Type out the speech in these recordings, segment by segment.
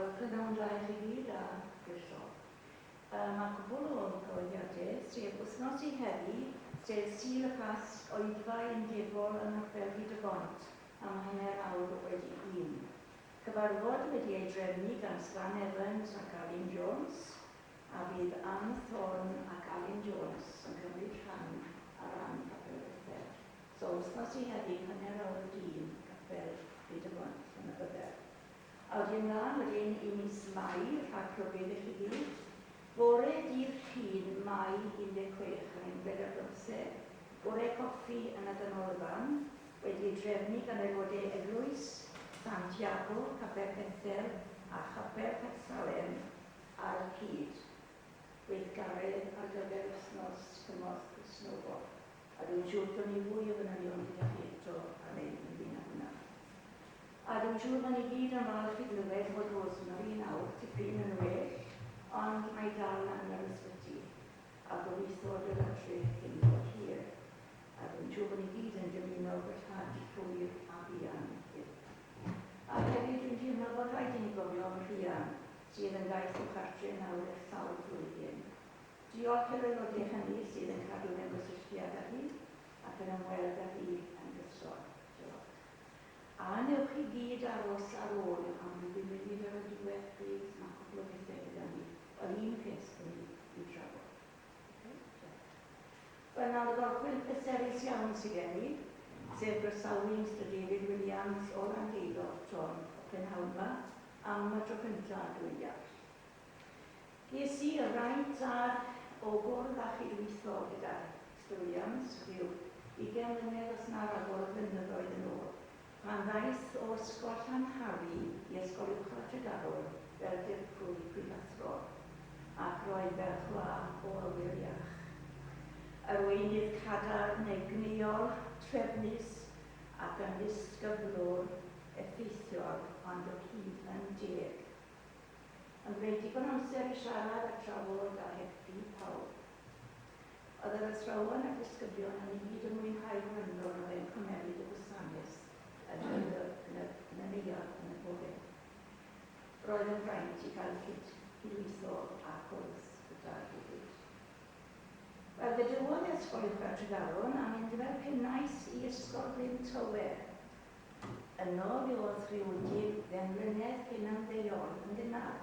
Wel, prynhawn da i chi gyd a croeso. Uh, mae cwbl o gyhoeddiadau, sef wythnos i heddi, sef Sul y Pasg, oedfa undebol yng Nghapel Rhyd y Bont am hanner awr wedi un. Cyfarfod wedi ei drefnu gan Stan Evans ac Alun Jones, a fydd Ann Thorne ac Alun Jones yn cymryd rhan ar ran Capel Bethel. So, wythnos i heddi, hanner awr wedi un, Capel Rhyd y Bont, Llanybydder. A wedyn mlaen wedyn i mis Mai, rhag rhybudd i chi gyd. Bore dydd Llun, Mai 16 yn unfed ar bymtheg, bore coffi yn y Ganolfan, wedi ei drefnu gan aelodau Eglwys Sant Iago, Capel Bethel a Chapel Caersalem ar y cyd. Gweithgaredd ar gyfer Wythnos Cymorth Cristnogol. A dwi'n siŵr gawn ni fwy o fanylion gyda chi eto ar ein ynglyn â hwnna. A dwi'n siŵr bod ni gyd yn falch i glywed fod Rosemary nawr tipyn yn well, ond mae dal yn yr ysbyty, a gobeithio dod adre cyn bo hir. A dwi'n siŵr bod ni gyd yn dymuno gwellhad llwyr a buan iddi. A hefyd dwi'n teimlo bod rhaid i ni gofio am Rhian, sydd yn gaeth i'w chartre nawr ers sawl blwyddyn. Diolch i'r aelodau hynny sydd yn cadw mewn gysylltiad â hi ac yn ymweld â hi yn gyson. Diolch. A wnewch chi gyd aros ar ôl am ryw bum munud ar y diwedd plîs? Mae cwpl o bethau gyda ni. Wel, un peth sgwn i i drafod. Ok, diolch. Wel nawr y gorchwyl pleserus iawn sydd gen i, sef groesawu Mister David Williams o Landeilo ton y prynhawn 'ma am y tro cynta dwi'n deall. Ges i y fraint a'r o gwrdd â chydweithio gyda Mister Williams rhyw ugain mlynedd os na ragor o flynyddoedd yn ôl, pan ddaeth o Ysgol Llanhari i Ysgol Uwchradd Tregaron fel dirprwy prifathro, ac roedd fel chwa o awyr iach. Arweinydd cadarn, egnïol, trefnus ac yn ddisgyblwr effeithiol ond o hyd yn deg. Yn gwneud digon o amser i siarad a trafod a helpu pawb. Oedd yr athrawon a'r disgyblion a ni gyd yn mwynhau gwrando arno fe'n cymeryd y gwasanaeth yn y yn y yn y neuadd yn y bore. Roedd yn fraint i gael cyd cydweithio a cwrdd gyda David. Wel, gadawodd e Ysgol Uwchradd Tregaron a mynd fel pennaeth i Ysgol Bryn Tawe Yno fe o'dd rhyw 15 mlynedd cyn ymddeol yn gynnar.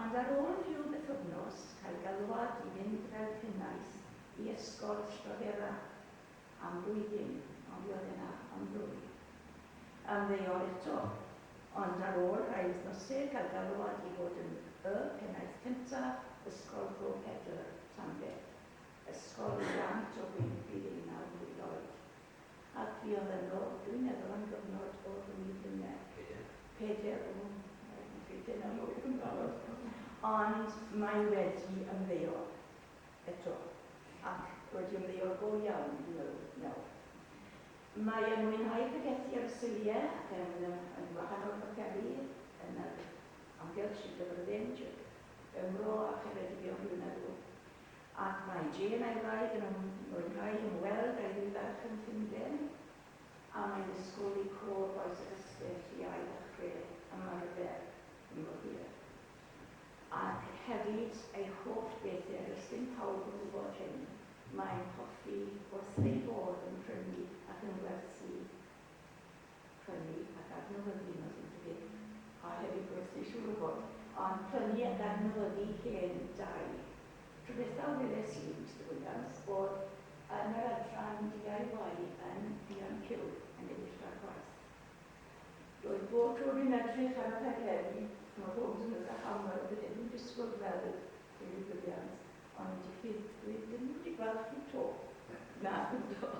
Ond ar ôl rhyw bythefnos cael galwad i fynd fel pennaeth i Ysgol Ystrad am flwyddyn, ond fe o'dd e 'na am ddwy. Ymddeol eto, ond ar ôl rhai wythnose cael galwad i fod yn y pennaeth cyntaf Ysgol Bro Pedr, Llanbed, ysgol i blant o bump i ddeunaw mlwydd oed. Ac fuodd yno, dwi'n meddwl am gyfnod o ddwy flynedd. Pedair. Pedair, o, rhaid i fi dyna mwy yn barod. Ond mae wedi ymddeol eto, ac wedi ymddeol go iawn, dwi'n meddwl, nawr. Mae e'n mwynhau pregethu ar y Suliau ac yn, yn wahanol capeli yn yr amgylch Sir Gyfyrddin, Sir Benfro a Cheredigion, dwi'n meddwl. Ac mae Jane a'i wraig yn mwynhau ymweld â'i ddwy ferch yn Llundain, a mae'n disgwyl i Côr Bois y Castell i ail-ddechrau ymarfer yn go hir. Ac hefyd, ei hoff beth e, does dim pawb yn gwybod hyn, mae'n hoffi wrth ei fodd yn prynu ac yn gwerthu, prynu ac adnewyddu, mae'n ddrwg 'da fi, a hefyd gwerthu siŵr o fod, ond prynu ac adnewyddu hen dai. Tro dwetha weles i Mister Williams oedd yn yr adran DIY yn B&Q yn ennill ar gwaith. Roedd bob tro dwi'n edrych ar y pacedi, mae pob yn swnio fatha hammer a pethau, dwi'n disgwyl gweld David Williams, ond chi, dwi ddim wedi gweld chi 'to. Na, do.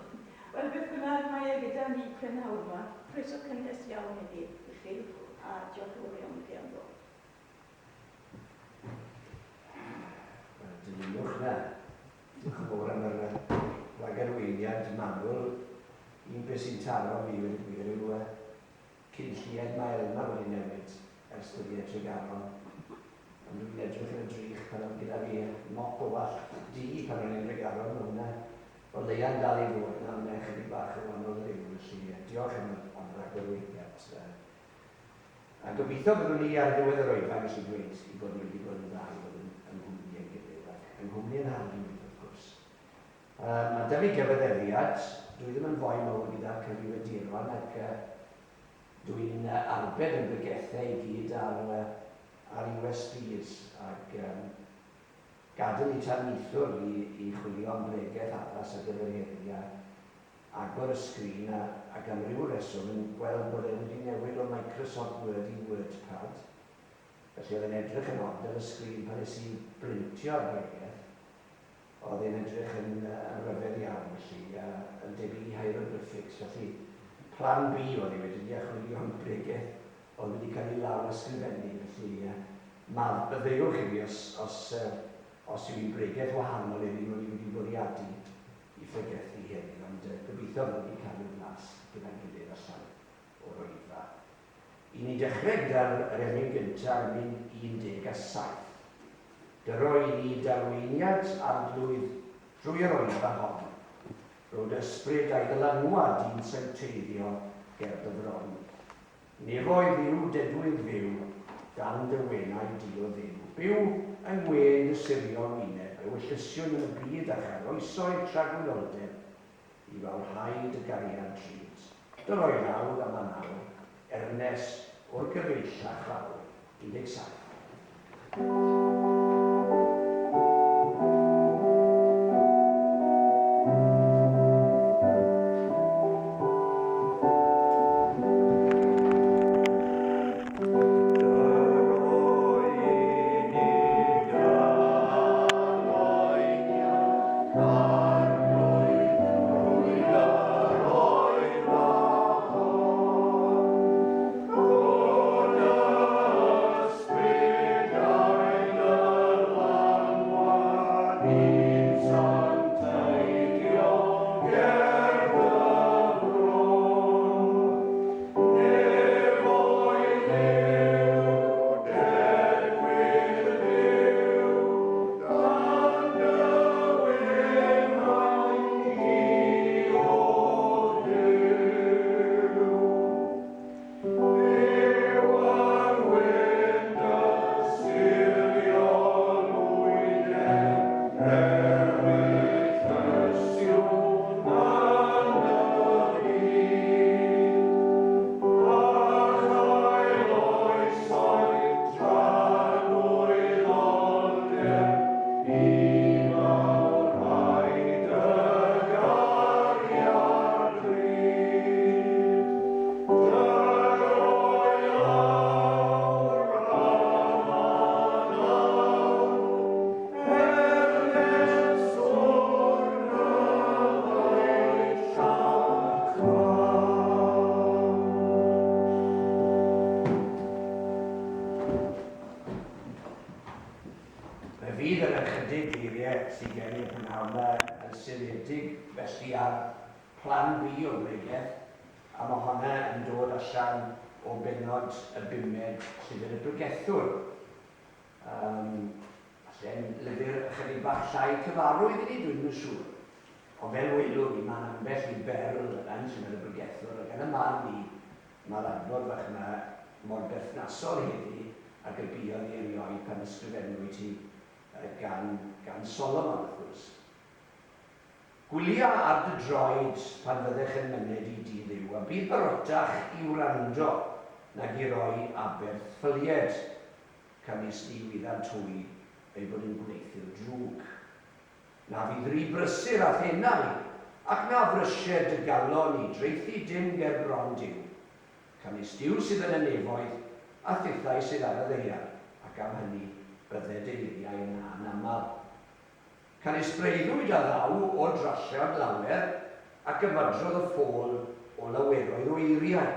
Wel, beth bynnag, mae e gyda ni prynhawn 'ma. Croeso cynnes iawn iddi i chi, a diolch yn fawr iawn i chi am ddod. Wel, dilynwch 'na. Diolch yn fawr am yr ragarweiniad manwl. Un peth sy'n taro fi wedi gwir yw cyn lleied mae Elma wedi newid ers dyddiau Tregaron. Ond dwi'n edrych yn y drych pan oedd gyda fi mop o wallt du pan o'n i'n Nhregaron, mae hwnna o leia'n dal i fod 'na, ond mae ychydig bach yn wahanol liw, felly diolch am, am yr agorweiniad. A gobeithio byddwn ni ar ddiwedd yr oedfa yn gallu dweud ei bod ni wedi bod yn dda i fod yn yng nghwmni ein gilydd ac yng nghwmni ein Harglwydd wrth gwrs. Um, a dyfu gyfaddefiad, dwi ddim yn foi mawr gyda'r cyfrifiaduron ac uh, dwi'n uh, arbed yn bregethau i gyd ar, uh, ar USBs ac um, gadael i tan neithiwr i, i chwilio am bregeth addas ar gyfer heddi a agor y sgrin a, ac am ryw reswm yn gweld bod e wedi newid o Microsoft Word i WordPad. Felly oedd e'n edrych yn od ar y sgrin pan nes i brintio'r bregeth. Oedd e'n edrych yn, yn ryfedd iawn, felly, yn debyg i hieroglyphics. Felly, plan B oedd e wedyn, i chwilio am bregeth oedd wedi cael ei lawr ysgrifennu. Felly, maddeuwch i fi os, os, os yw'n bregeth wahanol i'r un o'n i wedi bwriadu i phregethu heddi, ond gobeithio fyddwn ni'n cael rhyw flas gyda'n gilydd allan o'r oedfa. I ni dechrau gyda'r yr emyn gyntaf, emyn 17. Dyro i ni d'arweiniad, Arglwydd, drwy yr oedfa hon. Rho dy ysbryd a'i ddylanwad i'n sancteiddio ger dy fron. Nefoedd yw dedwydd fyw, dan dy wenau di o Dduw. Byw yng ngwên dy siriol wyneb, ewyllysiwn yn y byd a chael oesoedd tragwyddoldeb, i fawrhau dy gariad drud. Dy roi lawr am anawr, ernes o'r gyfeillach fawr. 17. Fe fydd yr ychydig geiriau sydd gen i'r prynhawn yma yn seiliedig felly ar plan B o bregeth, a mae honna yn dod allan o bennod y bumed Llyfr y Pregethwr. Um, falle'n lyfr ychydig bach llai cyfarwydd i ni, dwi'n yn siŵr. Ond fel welwn ni, mae'n ambell i berl yn Llyfr y Pregethwr, ac yn y marn i, mae'r adnod fach yma mor berthnasol heddi ag y buodd hi erioed pan ysgrifennwyd hi gan, gan Solomon, wrth gwrs. Gwylia ar dy droed pan fyddech yn myned i dŷ Dduw, a bydd barotach i wrando nag i roi aberth ffylied, canys ni wyddant hwy eu bod yn gwneuthur drwg. Na fydd ry brysur a'th enau, ac na frysied dy galon i draethu dim ger bron Duw. Canys Duw sydd yn y nefoedd, a thithau sydd ar y ddaear, ac am hynny bydded dy eiriau yn anaml. Canys breuddwyd a ddaw o drallod lawer, ac ymadrodd y ffôl o laweroedd o eiriau.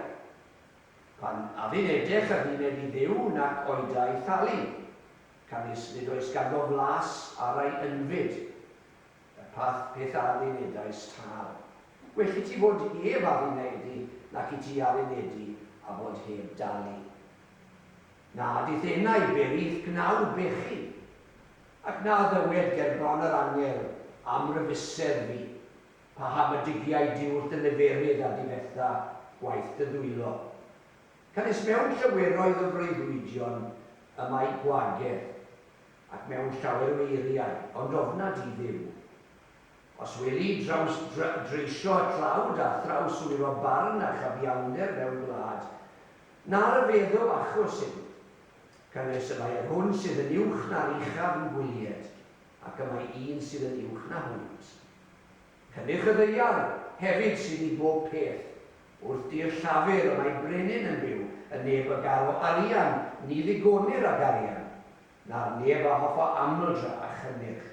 Pan addunedech adduned i Dduw nac oeda ei thalu, canys nid oes ganddo flas ar ei ynfyd. Y path peth a addunedais tâl. Well i ti fod heb addunedu nac i ti addunedu a bod heb dalu. Na dith enau berith gnawd bechu, ac na ddywed ger bron yr angel am ryfusedd fi, paham y digiai di wrth dy leferydd a difetha gwaith dy ddwylo. Canys mewn llaweroedd o freuddwydion y mae gwagedd, ac mewn llawer o eiriau, ond ofna di Dduw. Os weli draws dreisio y tlawd a thrawswyro barn a chyfiawnder mewn gwlad, na ryfeddo achos hyn. Canys y mae yr hwn sydd yn uwch na'r uchaf yn gwylied, ac y mae un sydd yn uwch na hwynt. Cynnyrch y ddaear hefyd sydd i bob peth. Wrth dir llafur y mae brenin yn byw, y neb a garo arian, ni ddigonir ag arian, na'r neb a hoffo amldra a chynnyrch,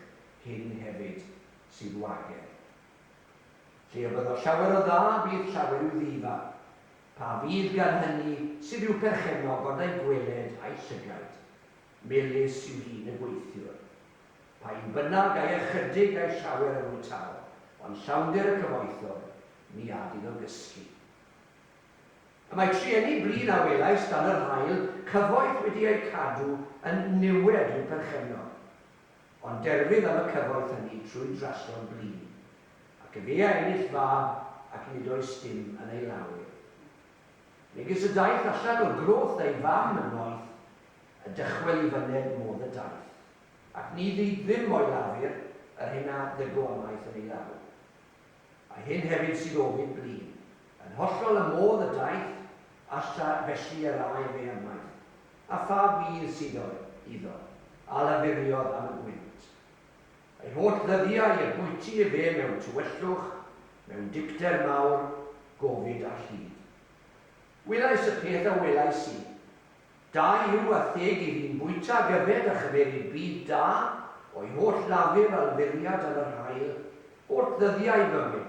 hyn hefyd sydd wagedd. Lle y byddo llawer o dda, bydd llawer i'w ddifa. Pa fudd gan hynny sydd i'w perchennog ond a'i gweled a'i llygaid? Melys yw hun y gweithiwr. Pa un bynnag, ai ychydig ai llawer a fwytao, ond llawnder y cyfoethog, ni ad iddo gysgu. Y mae trueni blin a welais dan yr haul, cyfoeth wedi eu cadw yn niwed i'w perchennog. Ond derfydd am y cyfoeth hynny trwy drallod blin, ac efe a ennill fab, ac nid oes dim yn ei law ef. Megis y daeth allan o groth ei fam yn noeth, y dychwel i fyned modd y daeth. Ac ni ddug ddim o'i lafur, yr hyn a ddygo ymaith yn ei law. A hyn hefyd sydd ofid blin, yn hollol y modd y daeth alla felly yr â efe ymaith, a pha fudd sydd iddo, a lafuriodd am y gwynt. Ei holl ddyddiau y bwyty efe mewn tywyllwch, mewn dicter mawr, gofid a llid. Welais y peth a welais i. Da yw a theg i ddyn bwyta ag yfed a chymeryd byd da o'i holl lafur a lfuriad dan yr haul, holl ddyddiau fywyd,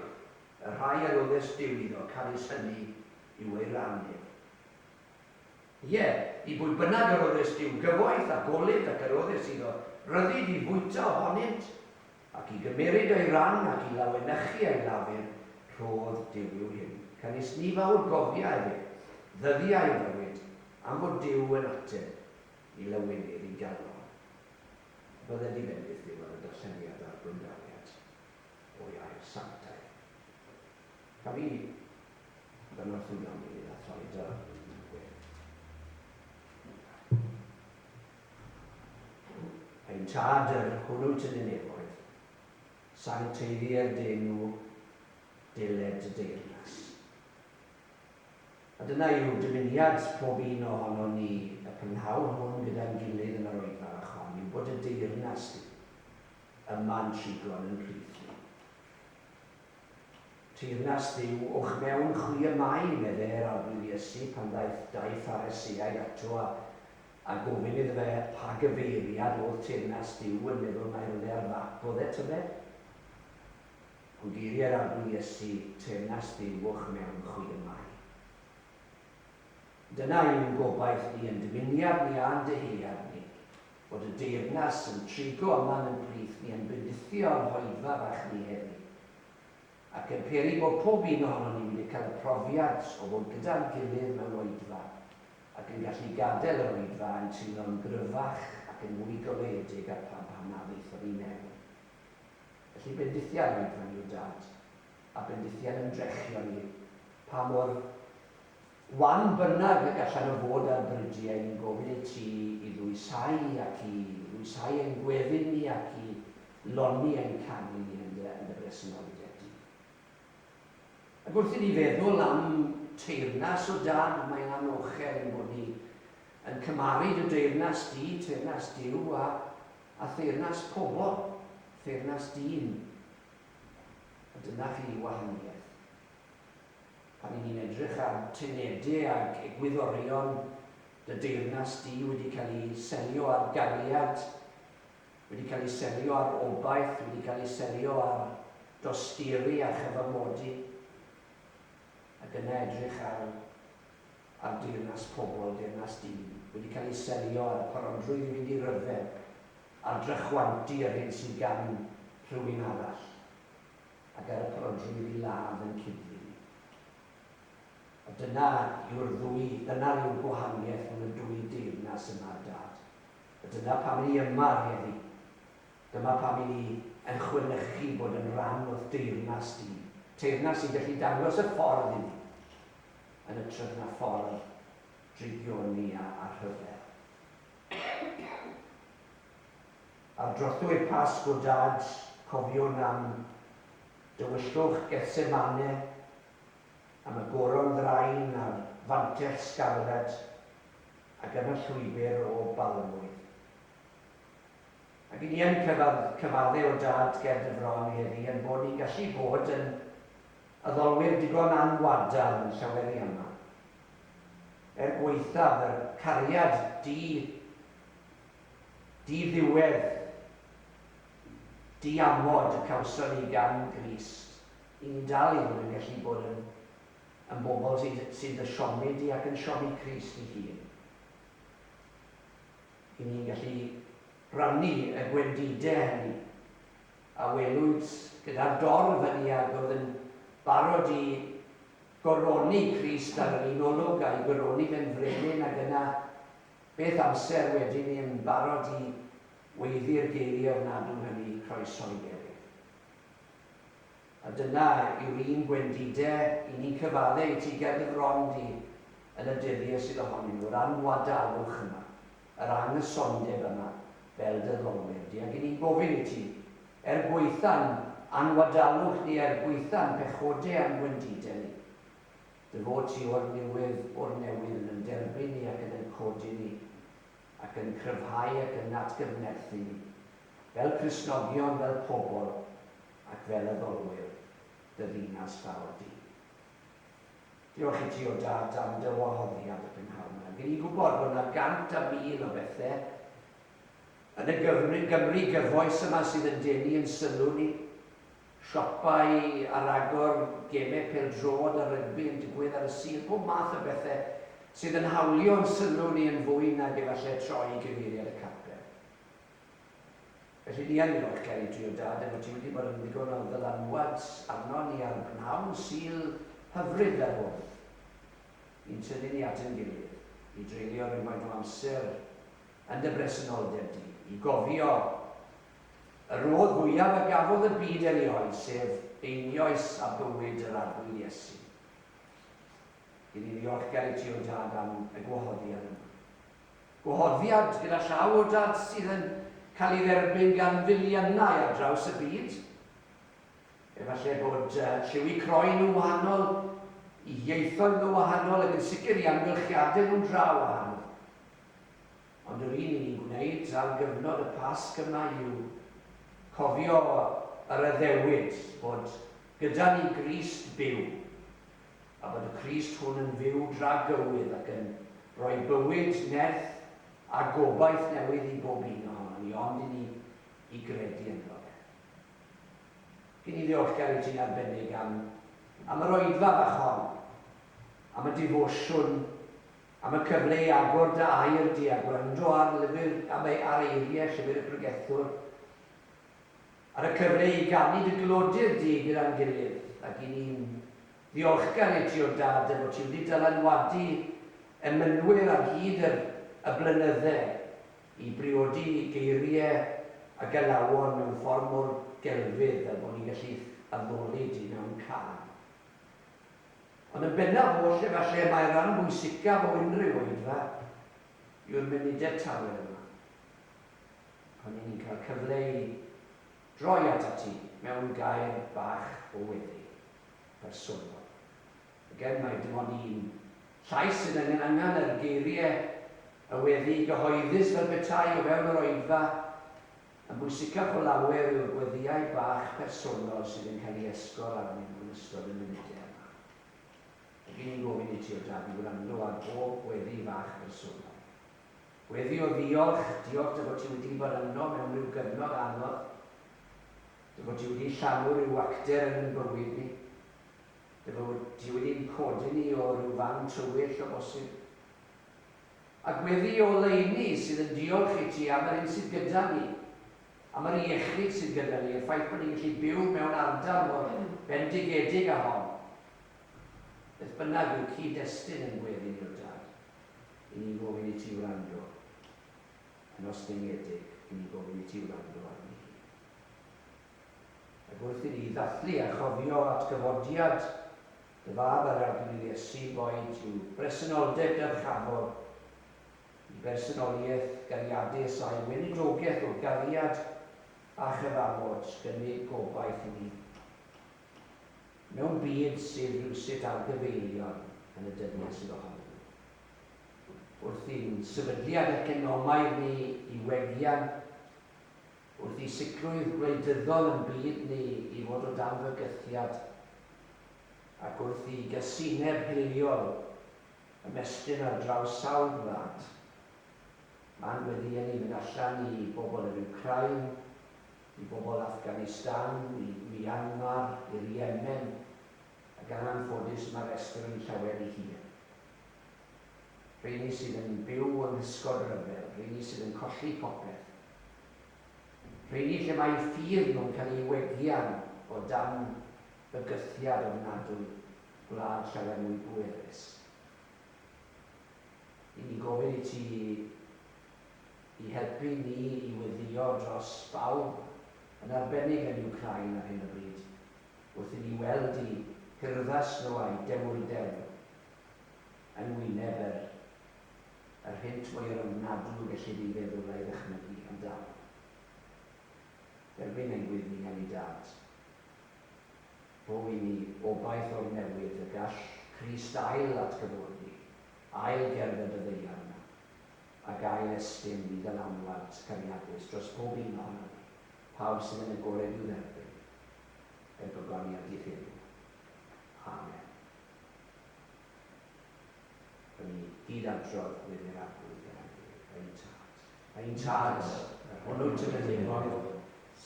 y rhai a roddes Duw iddo, canys hynny yw ei ran ef. Ie, i bwy bynnag a roddes Duw gyfoeth a golud ac a roddes iddo ryddid i fwyta ohonynt, ac i gymeryd ei ran ac i lawenychu ei lafur, rhodd Duw yw hyn. Canys ni fawr gofia efe, ddyddiau ei fywyd, am fod Duw yn ateb i lawenydd ei galon. Bydded i fendith Duw ar y darlleniad a'r gwrandawiad o'i air sanctaidd. Gaf i gynorthwyo am munud a throi dy wedd? Ein Tad, yr hwn wyt yn y nefoedd, sancteiddier dy enw, deled dy deyrnas. A dyna yw dymuniad pob un ohonon ni y prynhawn hwn gyda'n gilydd yn yr oedfa fach hon, yw bod dy deyrnas di yma'n trigo yn yn plith ni. Teyrnas Dduw o'ch mewn chwi y mae, medde yr Arglwydd Iesu pan ddaeth dau Phariseaid ato a a gofyn iddo fe pa gyfeiriad o'dd teyrnas Duw yn meddwl mai rywle ar fap o'dd e, tybed? Ond geiriau'r Arglwydd Iesu, Teyrnas Dduw o'ch mewn chwi y mae. Dyna yw'n gobaith ni, yn dymuniad ni a'n dyhead ni, bod y deyrnas yn trigo yma yn yn plith ni, yn bendithio yn hoedfa fach ni heddi, ac yn peri bod pob un ohonon ni wedi cael y profiad o fod gyda'n gilydd mewn oedfa, ac yn gallu gadael yr oedfa yn teimlo'n gryfach ac yn fwy goleuedig ar pan pan na ddaethon ni mewn. Felly bendithia'r oedfa ni o Dad, a bendithia'n ymdrechion ni, pa mor wan bynnag y gallan nhw fod ar brydiau, ni'n gofyn i ti i ddwysáu ac i ddwysáu ein gweddin ni ac i lonni ein canu ni yn dy, yn dy bresenoldeb di. Ac wrth i ni feddwl am teyrnas o Dad, mae'n anochel ein bod ni yn cymharu dy deyrnas di, teyrnas Duw, a, a theyrnas pobl, theyrnas dyn. A dyna chi wahaniaeth. Pan 'y ni'n edrych ar tenedau ac egwyddorion dy deyrnas di wedi cael eu selio ar gariad, wedi cael eu selio ar obaith, wedi cael eu selio ar dosturi a chyfamodi, ac yna edrych ar, ar deyrnas pobl, deyrnas dyn, wedi cael ei selio ar parodrwydd i fynd i ryfel, ar drychwantu yr hyn sydd gan rhywun arall. Ac ar y parodrwydd i ladd yn cyd-fynd. A dyna yw'r ddwy, dyna yw'r gwahaniaeth rhwng y dwy deyrnas yma, Dad. A dyna pam i ni yma heddi. Dyma pam i ni yn chwenychu bod yn rhan o'th deyrnas di. Teyrnas sy'n gallu dangos y ffordd i ni, yn hytrach na ffordd drygioni a, a rhyfel. Ar drothwy'r Pasg o Dad, cofiwn am dywyllwch Gethsemane, am y goron ddrain a'r fantell scarlet, ac am y llwybr o balmwydd. Ac i ni yn cyfadde o Dad ger dy fron heddi yn bod ni'n gallu bod yn addolwyr digon anwadal yn llawer i yma. Er gwaethaf yr cariad di, di-ddiwedd, diamod y cawson ni gan Grist, i ni'n dal i fod yn gallu bod yn, yn bobl sydd, sydd dy siomi di ac yn siomi Crist ei hun. I ni'n gallu rannu y gwendidau hynny a welwyd gyda'r dorf hynny ac oedd yn barod i goroni Crist ar yr un olwg a'i goroni fe'n frenin ac yna beth amser wedyn ni yn barod i weiddi'r geiriau ofnadw hynny, croeso i gerydd. A dyna yw'r un gwendidau i ni'n cyfadde i ti ger dy fron di yn y dyddiau sydd ohonyn nhw, yr anwadalwch yma, yr anghysondeb yma fel dy ddolwyr di. Ac i ni'n gofyn i ti, er gwaetha'n anwadalwch ni, er gwaetha'n pechodau a'n gwendidau ni, dy fod ti o'r newydd, o'r newydd yn yn derbyn ni ac yn yn codi ni, ac yn cryfhau ac yn atgyfnerthu ni, fel Cristnogion, fel pobl, ac fel addolwyr dy ddinas fawr di. Diolch i ti o Dad am dy wahoddiad y prynhawn yma. Gen i'n gwybod bod yna 101 o bethau yn y Gymru, Gymru gyfoes yma sydd yn denu yn sylw ni. Siopau ar agor, gemau pêl-droed a rygbi yn digwydd ar y Sul, pob math o bethau sydd yn hawlio yn sylw ni yn fwy nag efallai troi i gyfeiriad y capel. Felly ni yn ddiolchgar i ti o Dad am fod ti wedi bod yn ddigon o ddylanwad arno ni ar brynhawn Sul hyfryd fel hwn, i'n tynnu ni at ein gilydd, i dreulio rhywfaint o amser yn dy bresenoldeb di, i gofio y rodd fwyaf a gafodd y byd erioed, sef einioes a bywyd yr Arglwydd Iesu. I ni ddiolchgar i ti o Dad am y gwahoddiad yma. Gwahoddiad gyda llaw o dad sydd yn cael ei dderbyn gan filiynau ar draws y byd. Efallai bod lliw'u croen nhw'n wahanol, eu hieithoedd nhw'n wahanol ac yn sicr eu amgylchiadau nhw'n dra wahanol. Ond yr un i ni'n gwneud ar gyfnod y Pasg yma yw cofio yr addewid bod gyda ni Grist byw a bod y Crist hwn yn fyw dragywydd ac yn rhoi bywyd, nerth a gobaith newydd i bob un ohonon ni, ond i ni i gredu ynddo fe. Gyn i ddiolchgar i ti'n arbennig am, am yr oedfa fach hon, am y defosiwn, am y cyfle i agor dy air di a gwrando ar lyfr, am ei, ar eiriau llyfr y pregethwr, ar y cyfle i ganu dy glodydd di gyda'n gilydd, ac i ni'n ddiolchgar i ti o Dad dy fod ti wedi dylanwadu emynwyr ar hyd yr y blynydde i briodi geiriau ac alawon mewn ffordd mor gelfydd fel bod ni'n gallu addoli di mewn cân. Ond yn bennaf oll efallai mai rhan bwysicaf o unrhyw oedfa yw'r munudau tawel yma. Pan 'y ni'n cael cyfle i droi atat ti mewn gair bach o weddi bersonol. Again, mae dim ond un llais sydd angen angen yr geiriau y weddi gyhoeddus fel petai o fewn yr oedfa. Yn bwysicach o lawer yw'r gweddïau bach personol sydd yn cael ei esgor arnyn nhw yn ystod y munudau yma. Ac 'y ni'n gofyn i ti, o Dad, i wrando ar bob gweddi fach bersonol. Gweddi o ddiolch, diolch dy fod ti wedi bod yno mewn rhyw gyfnod anodd, dy fod ti wedi llanw rhyw wacter yn yn bywyd ni, dy fod ti wedi'n codi ni o ryw fan tywyll o bosib. A gweddi o oleuni sydd yn diolch i ti am yr hyn sydd gyda ni, am yr iechyd sydd gyda ni, y ffaith bod ni'n gallu byw mewn ardal mor bendigedig â hon. Beth bynnag yw cyd-destun yn gweddi ni o Dad. I ni'n gofyn i ti wrando, yn ostyngedig, i ni'n gofyn i ti wrando arni hi. Ac wrth i ni ddathlu a chofio atgyfodiad Dy fab a'r Arglwydd Iesu boed i'w bresenoldeb dyrchafol, i bersonoliaeth gariadus a'i weinidogaeth o gariad a chyfamod gynnig gobaith i ni. Mewn byd sydd rywsut ar gyfeiliorn yn y dyddiau sydd ohonyn nhw. Wrth i'n sefydliad economaidd ni i wegian, wrth i sicrwydd gwleidyddol yn byd ni i fod o dan fygythiad, ac wrth i gysineb hiliol ymestyn ar draws sawl gwlad, mae'n gweddïau ni fynd allan i bobl yr Wcráin, i bobl Afghanistan, i Myanmar, i'r Yemen, ac yn anffodus mae'r rhestr yn llawer rhy hir. Rheini sydd yn byw yng nghysgod rhyfel, rheini sydd yn colli popeth, rheini lle mae eu ffydd nhw'n cael ei wegian o dan fygythiad ofnadwy gwlad llawer mwy pwerus. I ni'n gofyn i ti i helpu ni i weddïo dros bawb, yn arbennig yn Wcráin ar hyn o bryd, wrth i ni weld eu hurddas nhw a'u dewrder yng ngwyneb yr yr hynt mwyaf ofnadw y gellid ei feddwl a'i ddychmygu amdano. Derbyn ein gweddi gan ei Dad. Rho i ni obaith o'r newydd y gall Crist ail atgyfodi, ail gerdded y ddaear yma, ac ail estyn i ddylanwad cariadus dros pob un ohonon ni, pawb sydd yn agored i'w dderbyn, er gogoniant i'th enw. Amen. Rydyn ni gyd adrodd gweddi'r Arglwydd gyda'n gilydd. Ein Tad. Ein Tad, yr hwn wyt yn y nefoedd,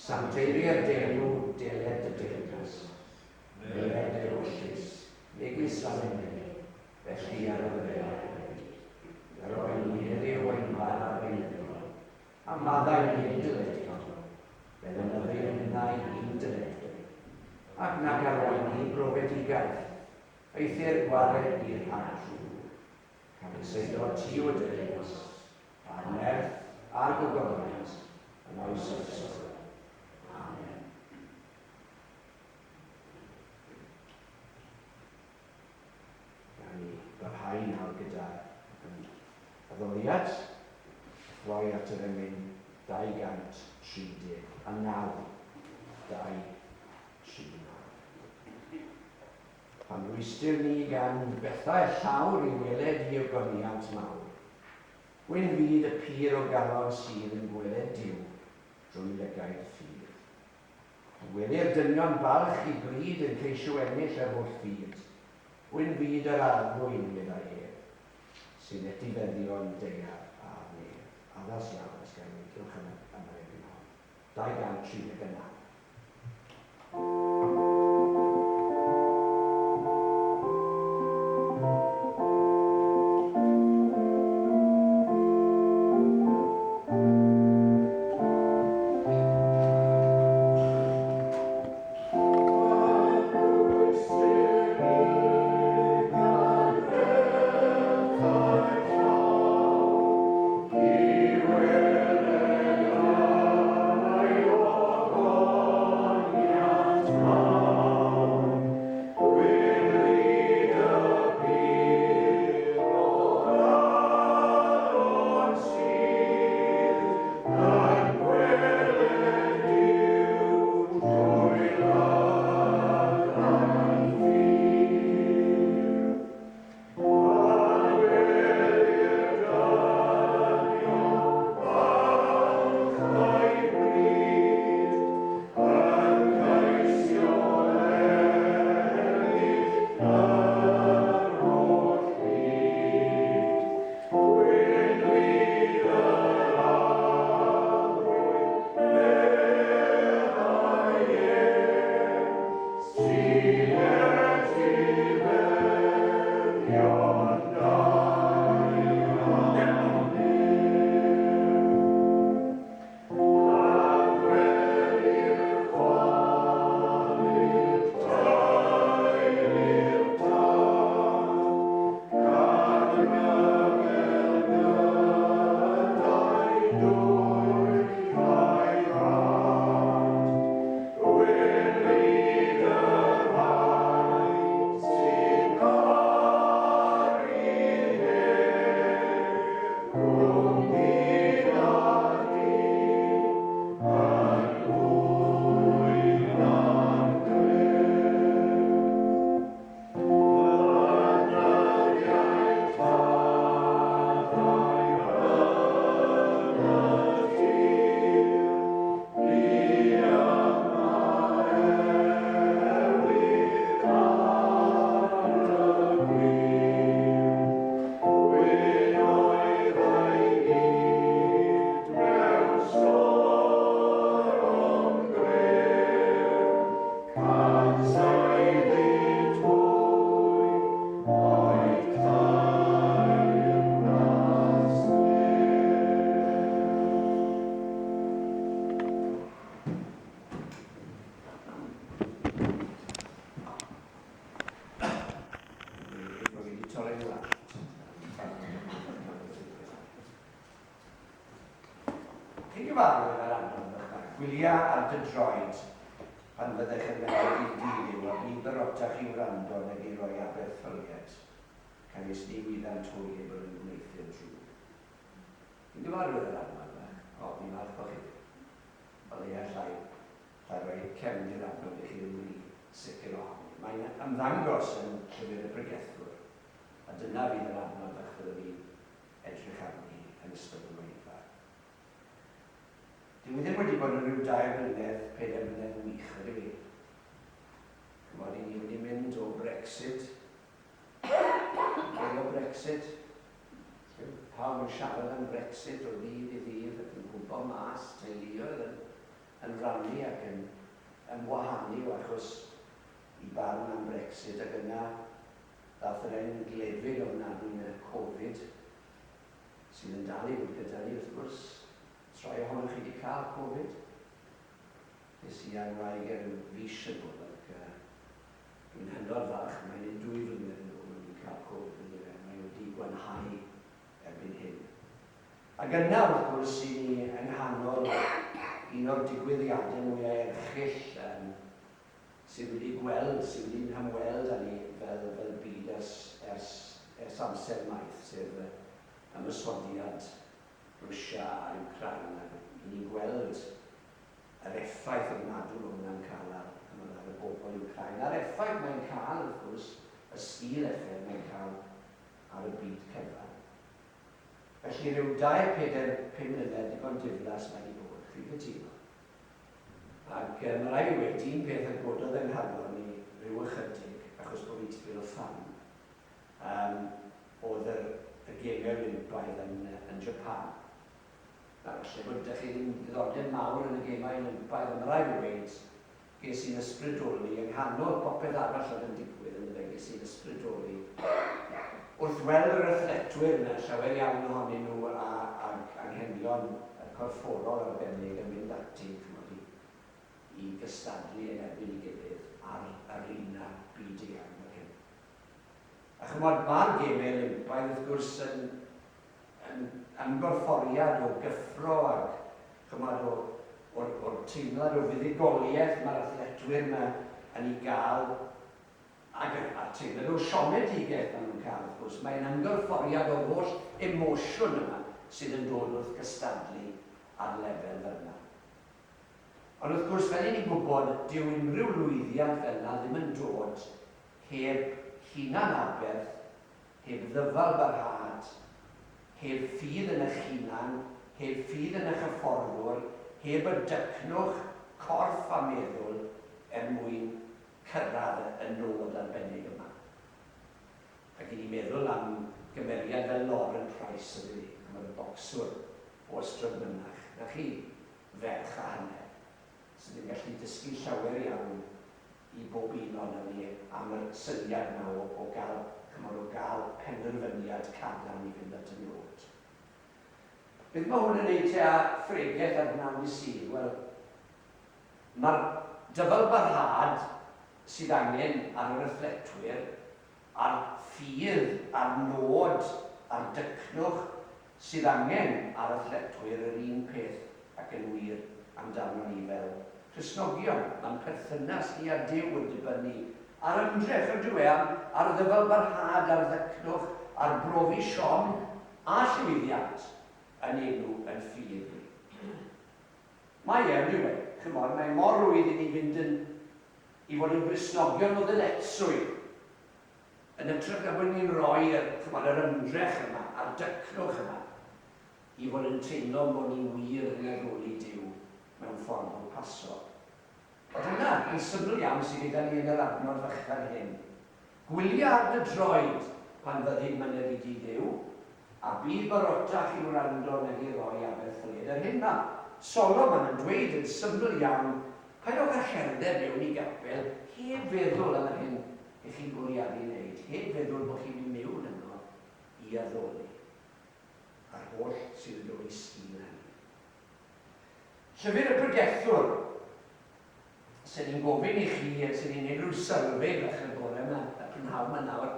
sancteiddier dy enw, deled dy deyrnas. Weled dy ewyllys, megis ar y nef, felly ar y ddaear hefyd. Yr oen ni heddiw ein bara beunyddiol, a maddau ni ein dyledion, fel y myddwn ninnau i'n dyledwyr. Ac nag arwain ni i brofedigaeth, eithr gwared ni rhag drwg. Canys eiddo ti yw y deyrnas, a'r nerth, a'r gogoniant, yn oes oesoedd. Amen. Gawn ni barhau nawr gyda yn addoliad, throi at yr emyn 239. 239. Pan rwystr ni gan bethau llawr i weled i ogoniant mawr, gwyn fyd y pur o galon sydd yn gweled Duw drwy lygaid ffydd. Welir dynion balch i bryd yn ceisio ennill yr holl fyd. Gwyn fyd yr Arglwydd, meddai ef, sy'n etifeddion daear a'r nef. Addas iawn, os gael ei cylch am yr emyn hon. 239. Chi'n gyfarwydd â'r adnod yma? Gwylia ar dy droed pan fyddech yn myned i dŷ Dduw, a bydd barotach i wrando nag i roi abertholiad, canys ni wyddant hwy eu bod yn gwneuthur drwg. Chi'n gyfarwydd â'r adnod yma? O, fi'n falch bod chi ddim. O leia allai, allai roi cefndir adnod i chi ddim rhy sicr ohoni. Mae'n ymddangos yn Llyfr y Pregethwr, a dyna fydd yr adnod fach fyddwn ni'n edrych arni yn ystod yr oedfa. Dyw hi ddim wedi bod yn rhyw dair mlynedd, pedair mlynedd wych, ydy hi? Chymod, i ni wedi mynd o Brexit, Gair o Brexit, pawb yn siarad am Brexit o ddydd i ddydd ac yn gwmpo mas, teuluoedd yn, yn rannu ac yn ymwahanu o achos i barn am Brexit ac yna ddath yr en glefyd ofnadwy 'na, Covid, sydd yn dal i fod gyda ni wrth gwrs. Oes rhai ohonoch chi 'di cael Covid? Ges i a'r wraig e ryw fis yn ôl ac yy dwi'n hynod falch, mae'n un dwy flynedd yn ôl o'n i'n cael Covid yn dyfe, mae wedi gwanhau erbyn hyn. Ac yna wrth gwrs i ni yng nghanol un o'r digwyddiadau mwyaf erchyll yym sydd wedi gweld, sydd wedi'n hymweld â ni fel, fel byd ers, ers, ers amser maith, sef y ymosodiad Rwsia ar Wcráin, ac 'y ni'n gweld yr effaith ofnadwy mae hwnna'n cael ar, chimod, ar y bobl Wcráin, a'r effaith mae'n cael, wrth gwrs, y sgil effaith mae'n cael ar y byd cyfan. Felly rhyw dair, pedair, pum mlynedd digon diflas mae 'di bod, chi'n cytuno? Ac yy ma' raid fi weud, un peth a gododd yng nghalon i ryw ychydig, achos bo' fi'n tipyn o ffan, yym o'dd yr y Geme Olympaidd yn yy yn Japan. Nawr falle bod 'da chi ddim diddordeb mawr yn y Gemau Olympaidd, ond ma' raid fi weud, ges i'n ysbrydoli yng nghanol popeth arall o'dd yn digwydd yndyfe, ges i'n ysbrydoli wrth weld yr athletwyr 'na, llawer iawn ohonyn nhw a ag anghenion corfforol arbennig yn mynd ati, chimod, i i gystadlu yn erbyn ei gilydd ar arena byd-eang fel hyn. A chimod, mae'r Gemau Olympaidd, wrth gwrs, yn yn ymgorfforiad o gyffro ac, chimod, o o'r o'r teimlad o fuddugoliaeth mae'r athletwyr 'ma yn ei gael Ac a'r teimlad o siomedigaeth maen nhw'n cael, wrth gwrs. Mae'n ymgorfforiad o'r holl emosiwn yma sydd yn dod wrth gystadlu ar lefel fel yna. Ond wrth gwrs, fel 'y ni'n gwybod, dyw unrhyw lwyddiant fel yna ddim yn dod heb hunan-aberth, heb ddyfal barhad, heb ffydd yn eich hunan, heb ffydd yn eich hyfforddwr, heb y dycnwch corff a meddwl er mwyn cyrraedd y nod arbennig yma. Ac i ni meddwl am gymeriad fel Lauren Price ydyn ni, chimod y bocswr o Ystrad Mynach, 'na chi, ferch a hanner, sydd yn gallu dysgu llawer iawn i bob un ohonom ni am yr syniad 'ma o o gael, chimod, o gael penderfyniad cadarn i fynd at y nod. Beth mae hwn yn wneud te â phregeth ar bnawn dydd Sul? Wel, Mae'r dyfalbarhad sydd angen ar yr athletwyr, a'r ffydd, a'r nod, a'r dycnwch sydd angen ar athletwyr yr un peth ac yn wir amdanon ni fel Cristnogion. Mae'n perthynas ni â Duw yn dibynnu ar ymdrech, on'd yw e, am, ar ddyfalbarhad, ar ddycnwch, ar brofi siom a llwyddiant yn enw yn ffydd ni. Mae e, yndyw e? Chimod, mae mor rwydd i ni fynd yn, i fod yn Gristnogion o ddyletswydd, yn hytrach na bod ni'n rhoi yr, chimod, yr ymdrech yma, a'r dycnwch yma, i fod yn teimlo bod ni wir yn addoli Duw mewn ffordd bwrpasol. A dyna, yn syml iawn, sydd gyda ni yn yr adnod fychan hyn. Gwylia ar dy droed pan fyddi'n myned i dŷ Dduw, a bydd barotach i wrando nag i roi abertholiad. Yr hyn mae Solomon yn dweud yn syml iawn, paidwch â cherdded mewn i gapel heb feddwl am yr hyn ych chi'n bwriadu wneud, heb feddwl bod chi'n mynd mewn yno i addoli, a'r holl sydd yn dod i sgil hynny. Llyfr y Pregethwr. Sen i'n gofyn i chi, sen i'n neud rhyw survey fach y bore yma, y prynhawn yma nawr,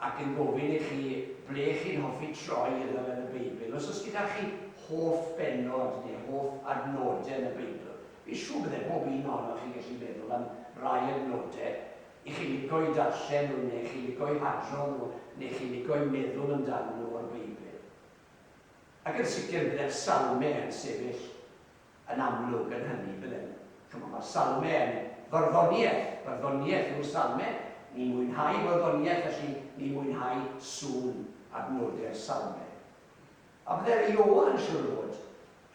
ac yn gofyn i chi ble chi'n hoffi troi iddo fe yn y Beibl, os oes gyda chi hoff bennod neu hoff adnodau yn y Beibl. Fi'n siŵr bydde bob un ohonoch chi'n gallu meddwl am rai adnodau i chi lico'u darllen nhw neu chi lico'u hadrodd nhw neu chi lico'u meddwl amdanyn nhw o'r Beibl. Ac yn sicr bydde'r Salmau yn sefyll yn amlwg yn hynny, bydden. Chimod, mae'r Salmau yn farddoniaeth, barddoniaeth yw'r Salmau. Ni'n mwynhau barddoniaeth, felly ni'n mwynhau sŵn adnodau'r Salmau. A bydde'r Ioan, siŵr o fod,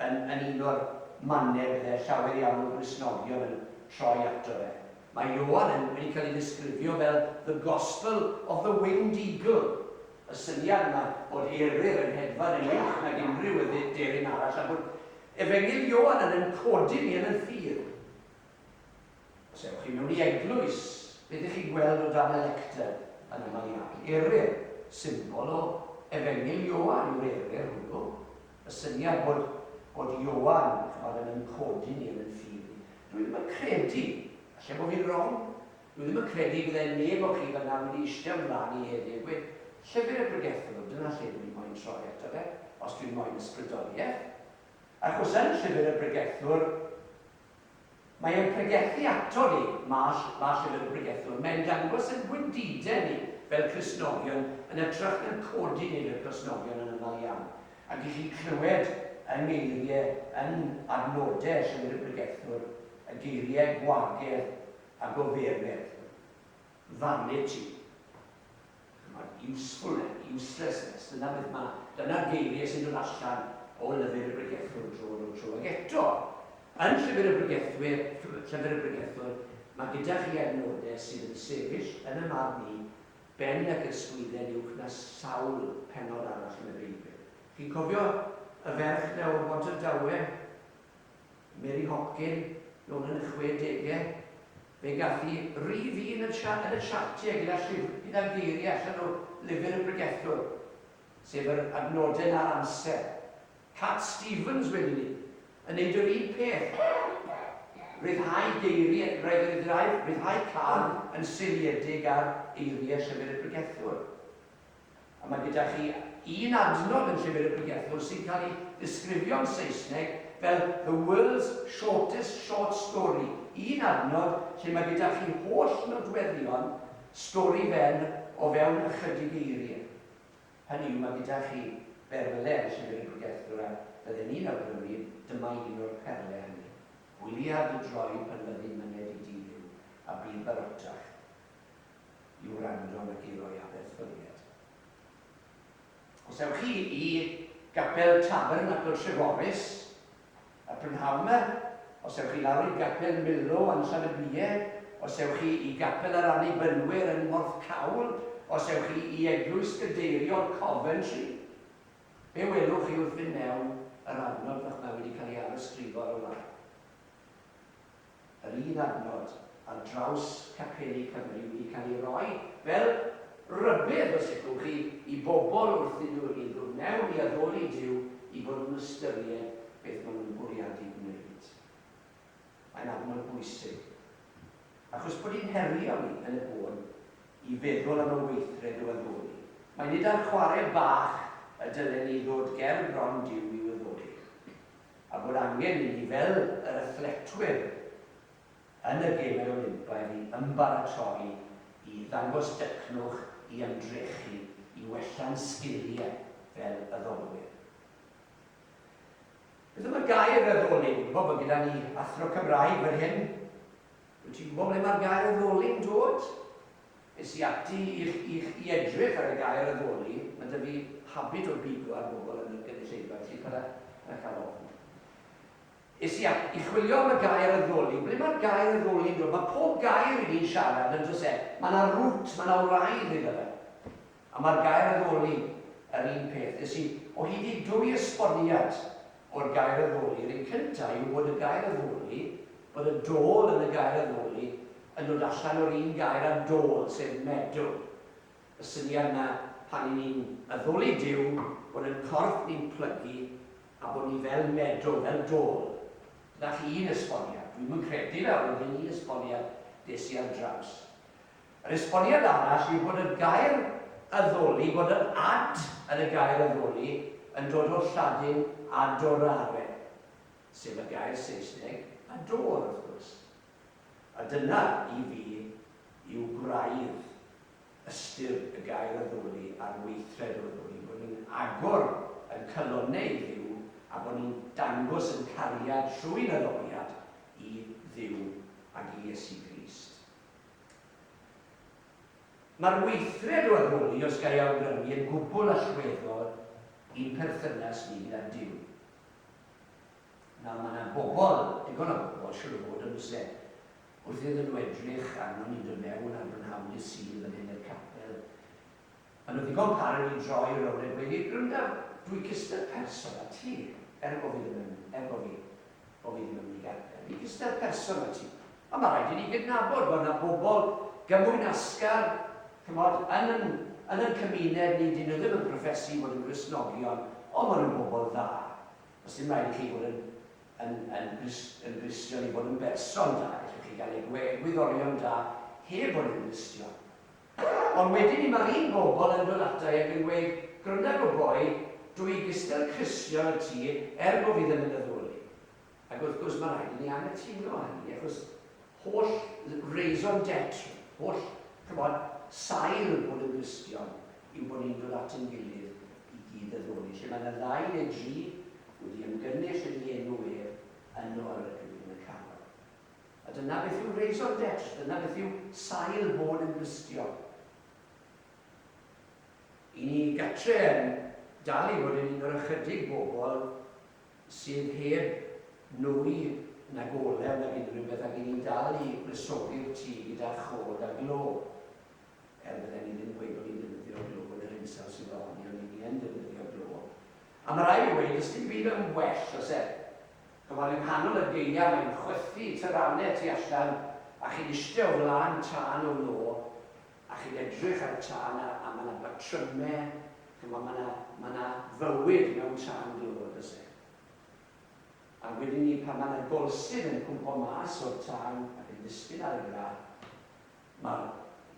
yn, yn un o'r mannau bydde llawer iawn o Gristnogion yn troi ato fe. Mae Ioan yn wedi cael ei ddisgrifio fel the gospel of the winged eagle, y syniad yma bod eryr yn hedfan yn uwch nag unrhyw aderyn arall a bod Efengyl Ioan yn ein codi ni yn ein ffydd. Os ewch chi mewn i eglwys, beth ych chi'n gweld o dan y lectern yn aml iawn? Eryr, symbol o Efengyl Ioan yw'r eryr hwnnw. Y syniad bod, bod Ioan, chymod, yn ein codi ni yn ein ffydd ni. Dwi ddim yn credu, falle bod fi'n wrong, Dwi ddim yn credu bydde neb o chi fan'na wedi ishte o mlaen i heddi a gweud, 'Llyfr y Pregethwr, dyna lle dwi moyn troi ato fe, os dwi'n moyn ysbrydoliaeth. Achos yn Llyfr y Pregethwr, mae e'n pregethu ato ni, ma' ma' Llyfr y Pregethwr, mae'n dangos ein gwendidau ni fel Cristnogion yn hytrach na'n codi ni fel Cristnogion yn aml iawn. Ac i chi'n clywed yng ngeiriau, yn adnodau Llyfr y Pregethwr, y geiriau gwagedd a goferedd, vanity, chimod, usefulness, uselessness, dyna beth ma, dyna'r geiriau sy'n dod allan o Lyfr y Bregethwr dro ar ôl tro. Ac eto, yn Llyfr y Bregethwyr, Llyfr y Bregethwr, mae gyda chi adnodau sydd yn sefyll yn y marn i, ben ac ysgwydden uwch na sawl pennod arall yn y Beibl. Chi'n cofio y ferch 'na o Bontardawe? Mary Hopkin, nôl yn y chwedegau, fe gath hi rif un yn yn y siartiau gyda llyfr, gyda geiriau allan o lyfr y pregethwr, sef yr adnodau 'na ar amser. Cat Stevens wedyn 'ny, yn neud yr un peth, rhyddhau geiriau, rhyddhau, rhyddhau cân yn seiliedig ar eiriau llyfr y pregethwr. A mae gyda chi un adnod yn Llyfr y Pregethwr sy'n cael ei ddisgrifio'n Saesneg fel The World's Shortest Short Story, un adnod lle mae gyda chi holl nodweddion stori fer o fewn ychydig eiriau. Hynny yw, mae gyda chi berle yn Llyfr y Pregethwr a fydden ni'n awgrymu dyma un o'r perle hynny. Gwylia dy droed pan fyddi'n myned i dŷ Dduw, a bydd barotach. i wrando nag i roi aberth-fylied. Os ewch chi i Gapel Tabernacl Treforys y prynhawn 'ma, os ewch chi lawr i Gapel Milo yn Llanybïe, os ewch chi i Gapel yr Annibynwyr yn Mhorthcawl, os ewch chi i Eglwys Gadeiriol Coventry, be welwch chi wrth fynd mewn yr adnod fach 'ma wedi cael ei arysgrifo ar y wal? Yr un adnod ar draws capeli Cymru wedi cael ei roi fel rhybudd, os licwch chi, i bobl wrth iddyn nhw i ddod mewn i addoli Duw i fod nhw'n ystyried beth maen nhw'n bwriadu gwneud. Mae'n adnod bwysig, achos bod hi'n herio ni yn y bôn i feddwl am y weithred o addoli. Mae nid ar chwarae bach y dylen ni ddod ger bron Duw i'w addoli. a bod angen i ni fel yr athletwyr yn y Gemau Olympaidd i ymbaratoi, i ddangos dycnwch, i ymdrechu, i wella'n sgiliau fel addolwyr. Beth am y gair addoli? Dwi'n gwybod bod gyda ni athro Cymraeg fan hyn. Wyt ti'n gwybod ble mae'r gair addoli'n dod? Es i ati i i i edrych ar y gair addoli, ma' 'da fi habit o bigo ar bobl yn y gynulleidfa, felly paid â paid â cael ofn. Es i at i chwilio am y gair addoli, ble mae'r gair addoli'n dod? Mae pob gair i ni'n siarad yn does e? Mae 'na root, mae 'na wraidd iddo fe. A mae'r gair addoli yr un peth. Es i o hyd i dwy esboniad o'r gair addoli. Yr un cyntaf yw bod y gair addoli, bod y dôl yn y gair addoli yn dod allan o'r un gair â dôl, sef meddwl. Y syniad 'na pan 'y ni'n addoli Duw, bod yn corff ni'n plygu a bod ni fel meddwl, fel dôl. Dyna chi un esboniad. Dwi'm yn credu fe, ond oedd e'n un esboniad des i ar draws. Yr esboniad arall yw bod y gair addoli, bod yr ad yn y gair addoli yn dod o'r Lladin adorare, sef y gair Saesneg adore, wrth gwrs. A dyna, i fi, yw gwraidd ystyr y gair addoli a'r weithred o addoli, bod ni'n agor yn calonnau i Dduw a bod ni'n dangos yn cariad trwy'n addoliad i Dduw ac i Iesu Grist. Mae'r weithred o addoli, os ga i awgrymu, yn gwbl allweddol i'n perthynas ni gyda Duw. Nawr, mae yna bobl, digon o bobl, siŵr o fod, yn does e, wrth iddyn nhw edrych arnon ni'n dod mewn ar brynhawn dydd Sul fan hyn i'r capel, maen nhw'n ddigon parod i droi rownd a gweud, Gwranda, dwi cystal person â ti, er bo fi ddim yn, er bo fi, bo fi ddim yn mynd i gapel, dwi cystal person â ti. A mae rhaid i ni gydnabod bod yna bobl gymwynasgar, chimod, yn yn, yn yn cymuned ni, dyn nhw ddim yn proffesu i fod yn Gristnogion, ond maen nhw'n bobl dda. Does dim rhaid i chi fod yn yn yn Grist yn Gristion i fod yn berson da, gallwch chi gael egwyddorion da heb fod yn Gristion. Ond wedyn 'ny ma'r un bobl yn dod ata i ac yn gweud, grynda go boi, dw i gystal Cristion â ti er bo fi ddim yn addoli. Ac wrth gwrs ma rhaid i ni anghytuno â hynny achos holl raison d'etre, holl, ch'mod, sail bod yn Gristion yw bod ni'n dod at ein gilydd i gyd-addoli. Lle mae 'na ddau neu dri wedi ymgynnull yn ei enw ef, yno yr ydw i yn y canol. A dyna beth yw raison d'etre, dyna beth yw sail bod yn Gristion. I ni gatre yn dal i fod yn un o'r ychydig bobl sydd heb nwy nag olew nag unrhyw beth ac i ni'n dal i wresogi'r tŷ gyda chod a glo. Er fydden ni ddim yn gweud bod ni'n defnyddio glo yn yr hinsawdd sydd ohoni, ond i ni yn defnyddio glo. A mae rhaid fi weud, does dim byd yn well, oes e? Chimod, yng nghanol y gaea mae'n chwythu taranau tu allan a chi'n iste o flaen tân o lo a chi'n edrych ar y tân a, a mae 'na batrymau, chimod, mae 'na, mae 'na fywyd mewn tân glo, does e? A wedyn 'ny pan mae 'na golsydd yn cwmpo mas o'r tân ac yn disgyn ar y grac, Mae'r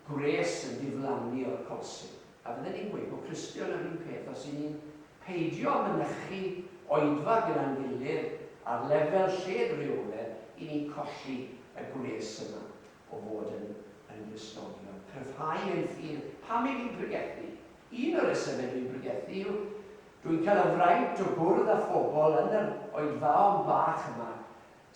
gwres yn diflannu o'r colsyn. A fydden i'n gweud bod Cristion yr un peth os y'n ni'n peidio â mynychu oedfa gyda'n gilydd ar lefel lled reoledd, y'n ni'n colli y gwres yma o fod yn yn Gristnogion. Cryfhau ein ffydd. Pam i fi'n pregethu? Un o'r resymau dwi'n pregethu yw dwi'n cael y fraint o gwrdd â phobl yn yr oedfaon bach yma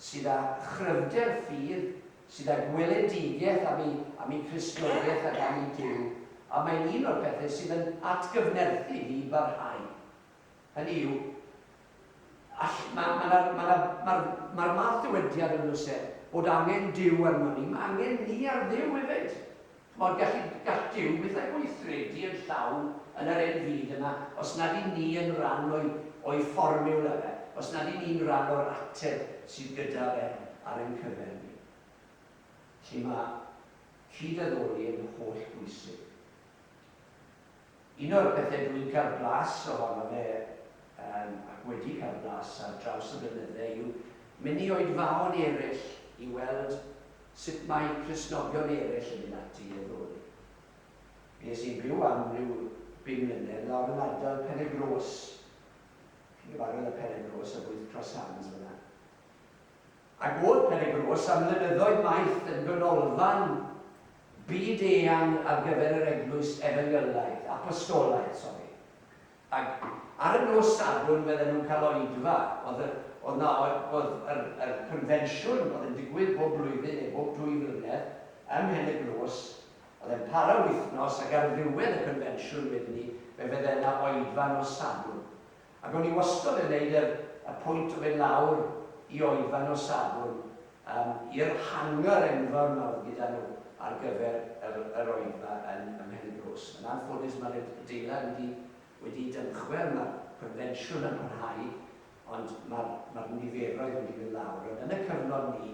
sydd â chryfder ffydd, sydd â gweledigaeth am eu am eu Cristnogaeth ac am eu Duw, a mae'n un o'r pethau sydd yn atgyfnerthu fi i barhau. Hynny yw, all, mae, ma' 'na, ma' 'na, mae'r, mae'r math dywediad yn does e, bod angen Duw arnon ni, mae angen ni ar Dduw hefyd. Chimod, gallu, gall Duw byth a gweithredu yn llawn yn yr hen fyd yma os nad y'n ni yn rhan o'i, o'i fformiwla fe, os nad y'n ni'n rhan o'r ateb sydd gyda fe ar ein cyfer ni. Felly mae cyd-addoli yn holl bwysig. Un o'r pethau dwi'n cael blas ohono fe, yym, ac wedi cael blas ar draws y blynydde, yw mynd i oedfaon eraill i weld sut mae Cristnogion eraill yn mynd ati i addoli. Fues i'n byw am ryw bum mlynedd lawr yn ardal Pen-y-groes. Chi'n gyfarwydd â Pen-y-groes a bwyth Cross Hands fan'na. Ac o'dd Pen-y-groes am flynyddoedd maith yn ganolfan byd eang ar gyfer yr eglwys efengylaidd, apostolaidd, sori. Ac ar y nos Sadwrn fydden nhw'n cael oedfa, oedd y, oedd 'na, oedd yr, yr confensiwn oedd yn digwydd bob blwyddyn neu bob dwy flynedd ym Mhen-y-groes, oedd e'n para wythnos ac ar ddiwedd y confensiwn wedyn 'ny fe fydde 'na oedfa nos Sadwrn. Ac o'n i wastod yn neud yr y pwynt o fynd lawr i oedfa nos Sadwrn yym i'r hangar enfawr 'ma oedd gyda nhw ar gyfer yr yr oedfa yn ym Mhen-y-groes. Yn anffodus ma'r adeilad wedi wedi dymchwel, ma'r confensiwn yn parhau ond ma'r ma'r niferoedd wedi mynd lawr. Ond yn y cyfnod 'ny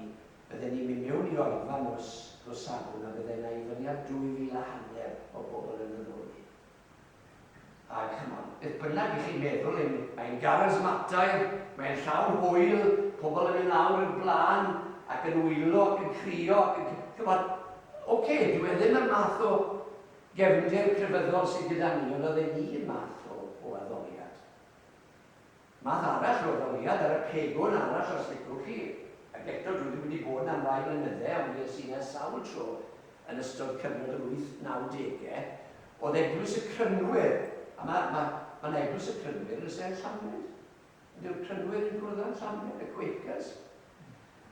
bydden ni'n mynd mewn i oedfa nos nos Sadwrn a bydde 'na i fyny at 2,500 o bobl yn addoli. A chimod, beth bynnag i chi'n meddwl, ein, mae'n garismataidd, mae'n llawn hwyl, pobl yn mynd lawr i'r blaen ac yn wylo ac yn crio ac yn... Chimod, oce, okay, dyw e ddim y math o... gefndir crefyddol sydd gyda ni, ond oedd e'n un math o, o addoliad. Math arall o addoliad ar y pegwn arall os licwch chi, ac eto dwi ddim wedi bod 'na am rai blynydde ond fues i 'na sawl tro yn ystod cyfnod yr wyth nawdege, oedd Eglwys y Crynwyr, a ma' ma' ma' 'na Eglwys y Crynwyr yn y Llanbed. Ydyw'r Crynwyr yn cwrdd yn Llanbed, y Quakers?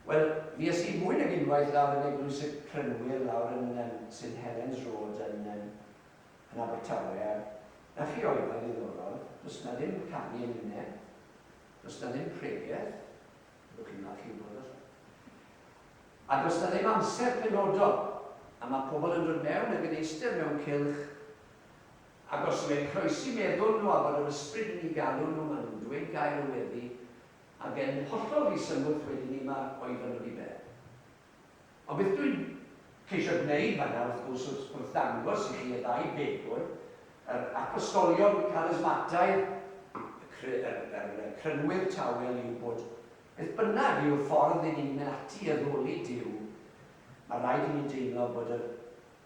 Wel, fues i mwy nag unwaith lawr yn Eglwys y Crynwyr lawr yn um, St Helens Road yn um, yn Abertawe, a 'na chi oedfa ddiddorol, does 'na ddim canu emynau, does 'na ddim pregeth, byddwch chi'n falch i wybod falle, a does 'na ddim amser penodol, a mae pobl yn dod mewn ac yn eistedd mewn cylch, ac os yw e'n croesi meddwl nhw a bod yr ysbryd yn eu galw nhw, maen nhw'n dweud gair o weddi, ac yn hollol ddisymwth wedyn 'ny mae'r oedfa'n dod i ben. Ond beth dwi'n ceisio gwneud fan'na, wrth gwrs, wrth wrth ddangos i chi y ddau begwn, yr apostolion carismataidd, y cry- yr, yr, y crynwyr tawel yw bod beth bynnag yw'r ffordd i ni'n mynd ati i addoli Duw, mae rhaid i ni deimlo bod yr,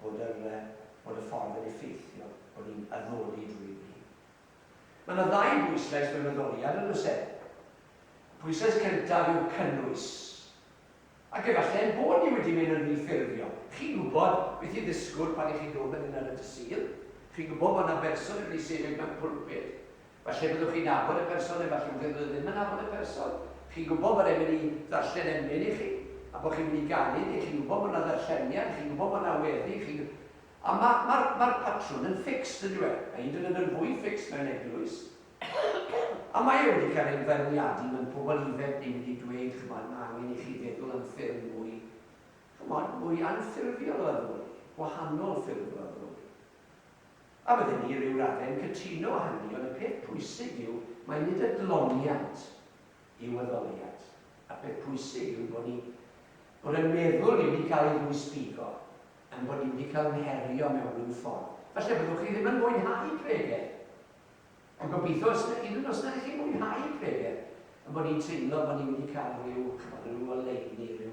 bod yr, bod y ffordd yn effeithiol, bod ni'n addoli drwy Dduw. Mae yna ddau bwyslais mewn addoliad, yn does e? Y pwyslais cyntaf yw cynnwys. Ac efallai ein bod ni wedi mynd yn rhy ffurfiol. Chi'n gwybod beth i ddisgwyl pan 'y chi'n dod fan hyn ar y dydd Sul. Chi'n gwybod bod 'na berson yn mynd i sefyll mewn pulpit. Falle byddwch chi'n nabod y person, efallai byddwch chi ddim yn nabod y person. Chi'n gwybod bod e'n mynd i ddarllen emyn i chi, a bod chi'n mynd i ganu iddi. Chi'n gwybod bod 'na ddarlleniad, chi'n gwybod bod 'na weddi, chi'n... A mae'r ma, ma, ma patrwn yn fixed, yn dyw e? Mae hyd yn oed yn fwy fixed mewn eglwys. A mae e wedi cael ei feirniadu, mae'n pobl ifanc ni wedi dweud, ch'mod, mae angen i chi feddwl am ffurf mwy, ch'mod, mwy anffurfiol o addoli, gwahanol ffurf o addoli. A bydden ni i ryw raddau yn cytuno â hynny, ond y peth pwysig yw mai nid adloniant yw addoliad. A'r peth pwysig yw bod ni, bod yn meddwl ni wedi cael ei ddwysbigo, a'n bod ni wedi cael yn herio mewn rhyw ffordd. Falle byddwch chi ddim yn mwynhau pregeth, Ond gobeithio, os na, hyd yn oed os nad ych chi'n mwynhau pregeth, ein bod ni'n teimlo bod ni wedi cael rhyw, chymod, rhyw oleuni, rhyw,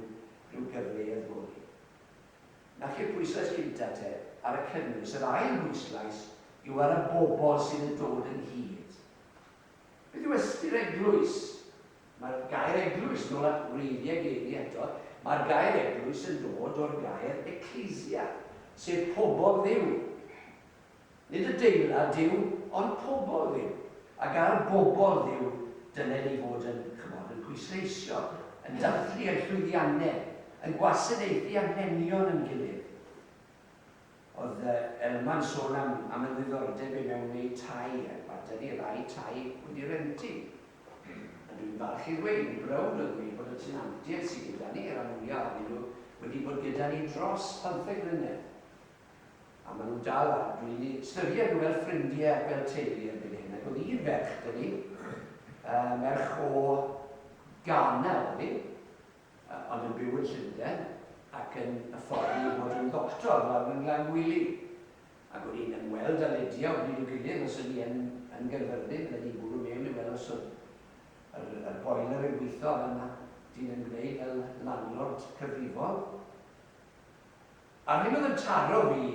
rhyw gyfle i addoli. Na chi'r pwyslais cynta te, ar y cynnwys. Yr ail bwyslais yw ar y bobl sydd yn dod ynghyd. Beth yw ystyr eglwys? Mae'r gair eglwys, nôl at wreiddiau geiriau eto, mae'r gair eglwys yn dod o'r gair ecclesia, sef pobl Dduw. Nid adeilad Duw, ond pobl Dduw. Ac ar bobl Dduw dylen ni fod yn, ch'mod, yn pwysleisio, yn dathlu eu llwyddiannau, yn gwasanaethu anghenion yn gilydd. Oedd Elma'n sôn am, am y ddiddordeb i mewn wneud tai, ac mae 'da ni rai tai wedi rentu. A dwi'n falch i ddweud, yn browd o ddweud bod y tenantiaid sydd gyda ni, y rhan fwyaf ohonyn nhw, wedi bod gyda ni dros pymtheg mlynedd. A maen nhw'n dal, a dwi'n eu ystyried nhw fel ffrindiau ac fel teulu erbyn hyn. Ac oedd un ferch 'da ni, uh, merch o Ghana oedd hi, uh, ond yn byw yn Llundain, ac yn hyfforddi i fod yn ddoctor lawr yn Glangwili. Ac o'n i'n ymweld â Lydia o bryd i'w gilydd os o'n i yn, yn Gaerfyrddin, bydden ni'n bwrw mewn i weld os oedd yr, yr boiler yn gweithio fel mae dyn yn gwneud fel landlord cyfrifol. A'r hyn oedd yn taro fi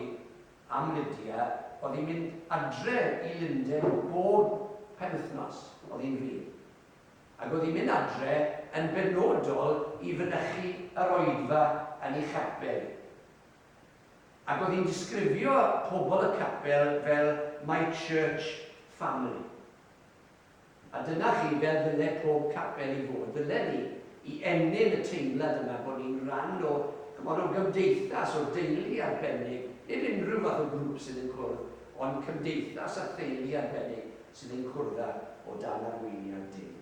am Lydia, oedd hi'n mynd adre i Lunden bob penwythnos, oedd hi'n rhydd. Ac oedd hi'n mynd adre yn benodol i fynychu yr oedfa yn ei chapel hi. Ac oedd hi'n disgrifio pobl y capel fel my church family. A dyna chi, fel ddyle pob capel i fod, ddyle ni, i ennyn y teimlad yma bod ni'n rhan o, ch'mod, o gymdeithas, o deulu arbennig, nid unrhyw fath o grŵp sydd yn cwrdd, ond cymdeithas a theulu arbennig sydd yn cwrdd â o dan arweiniad Duw.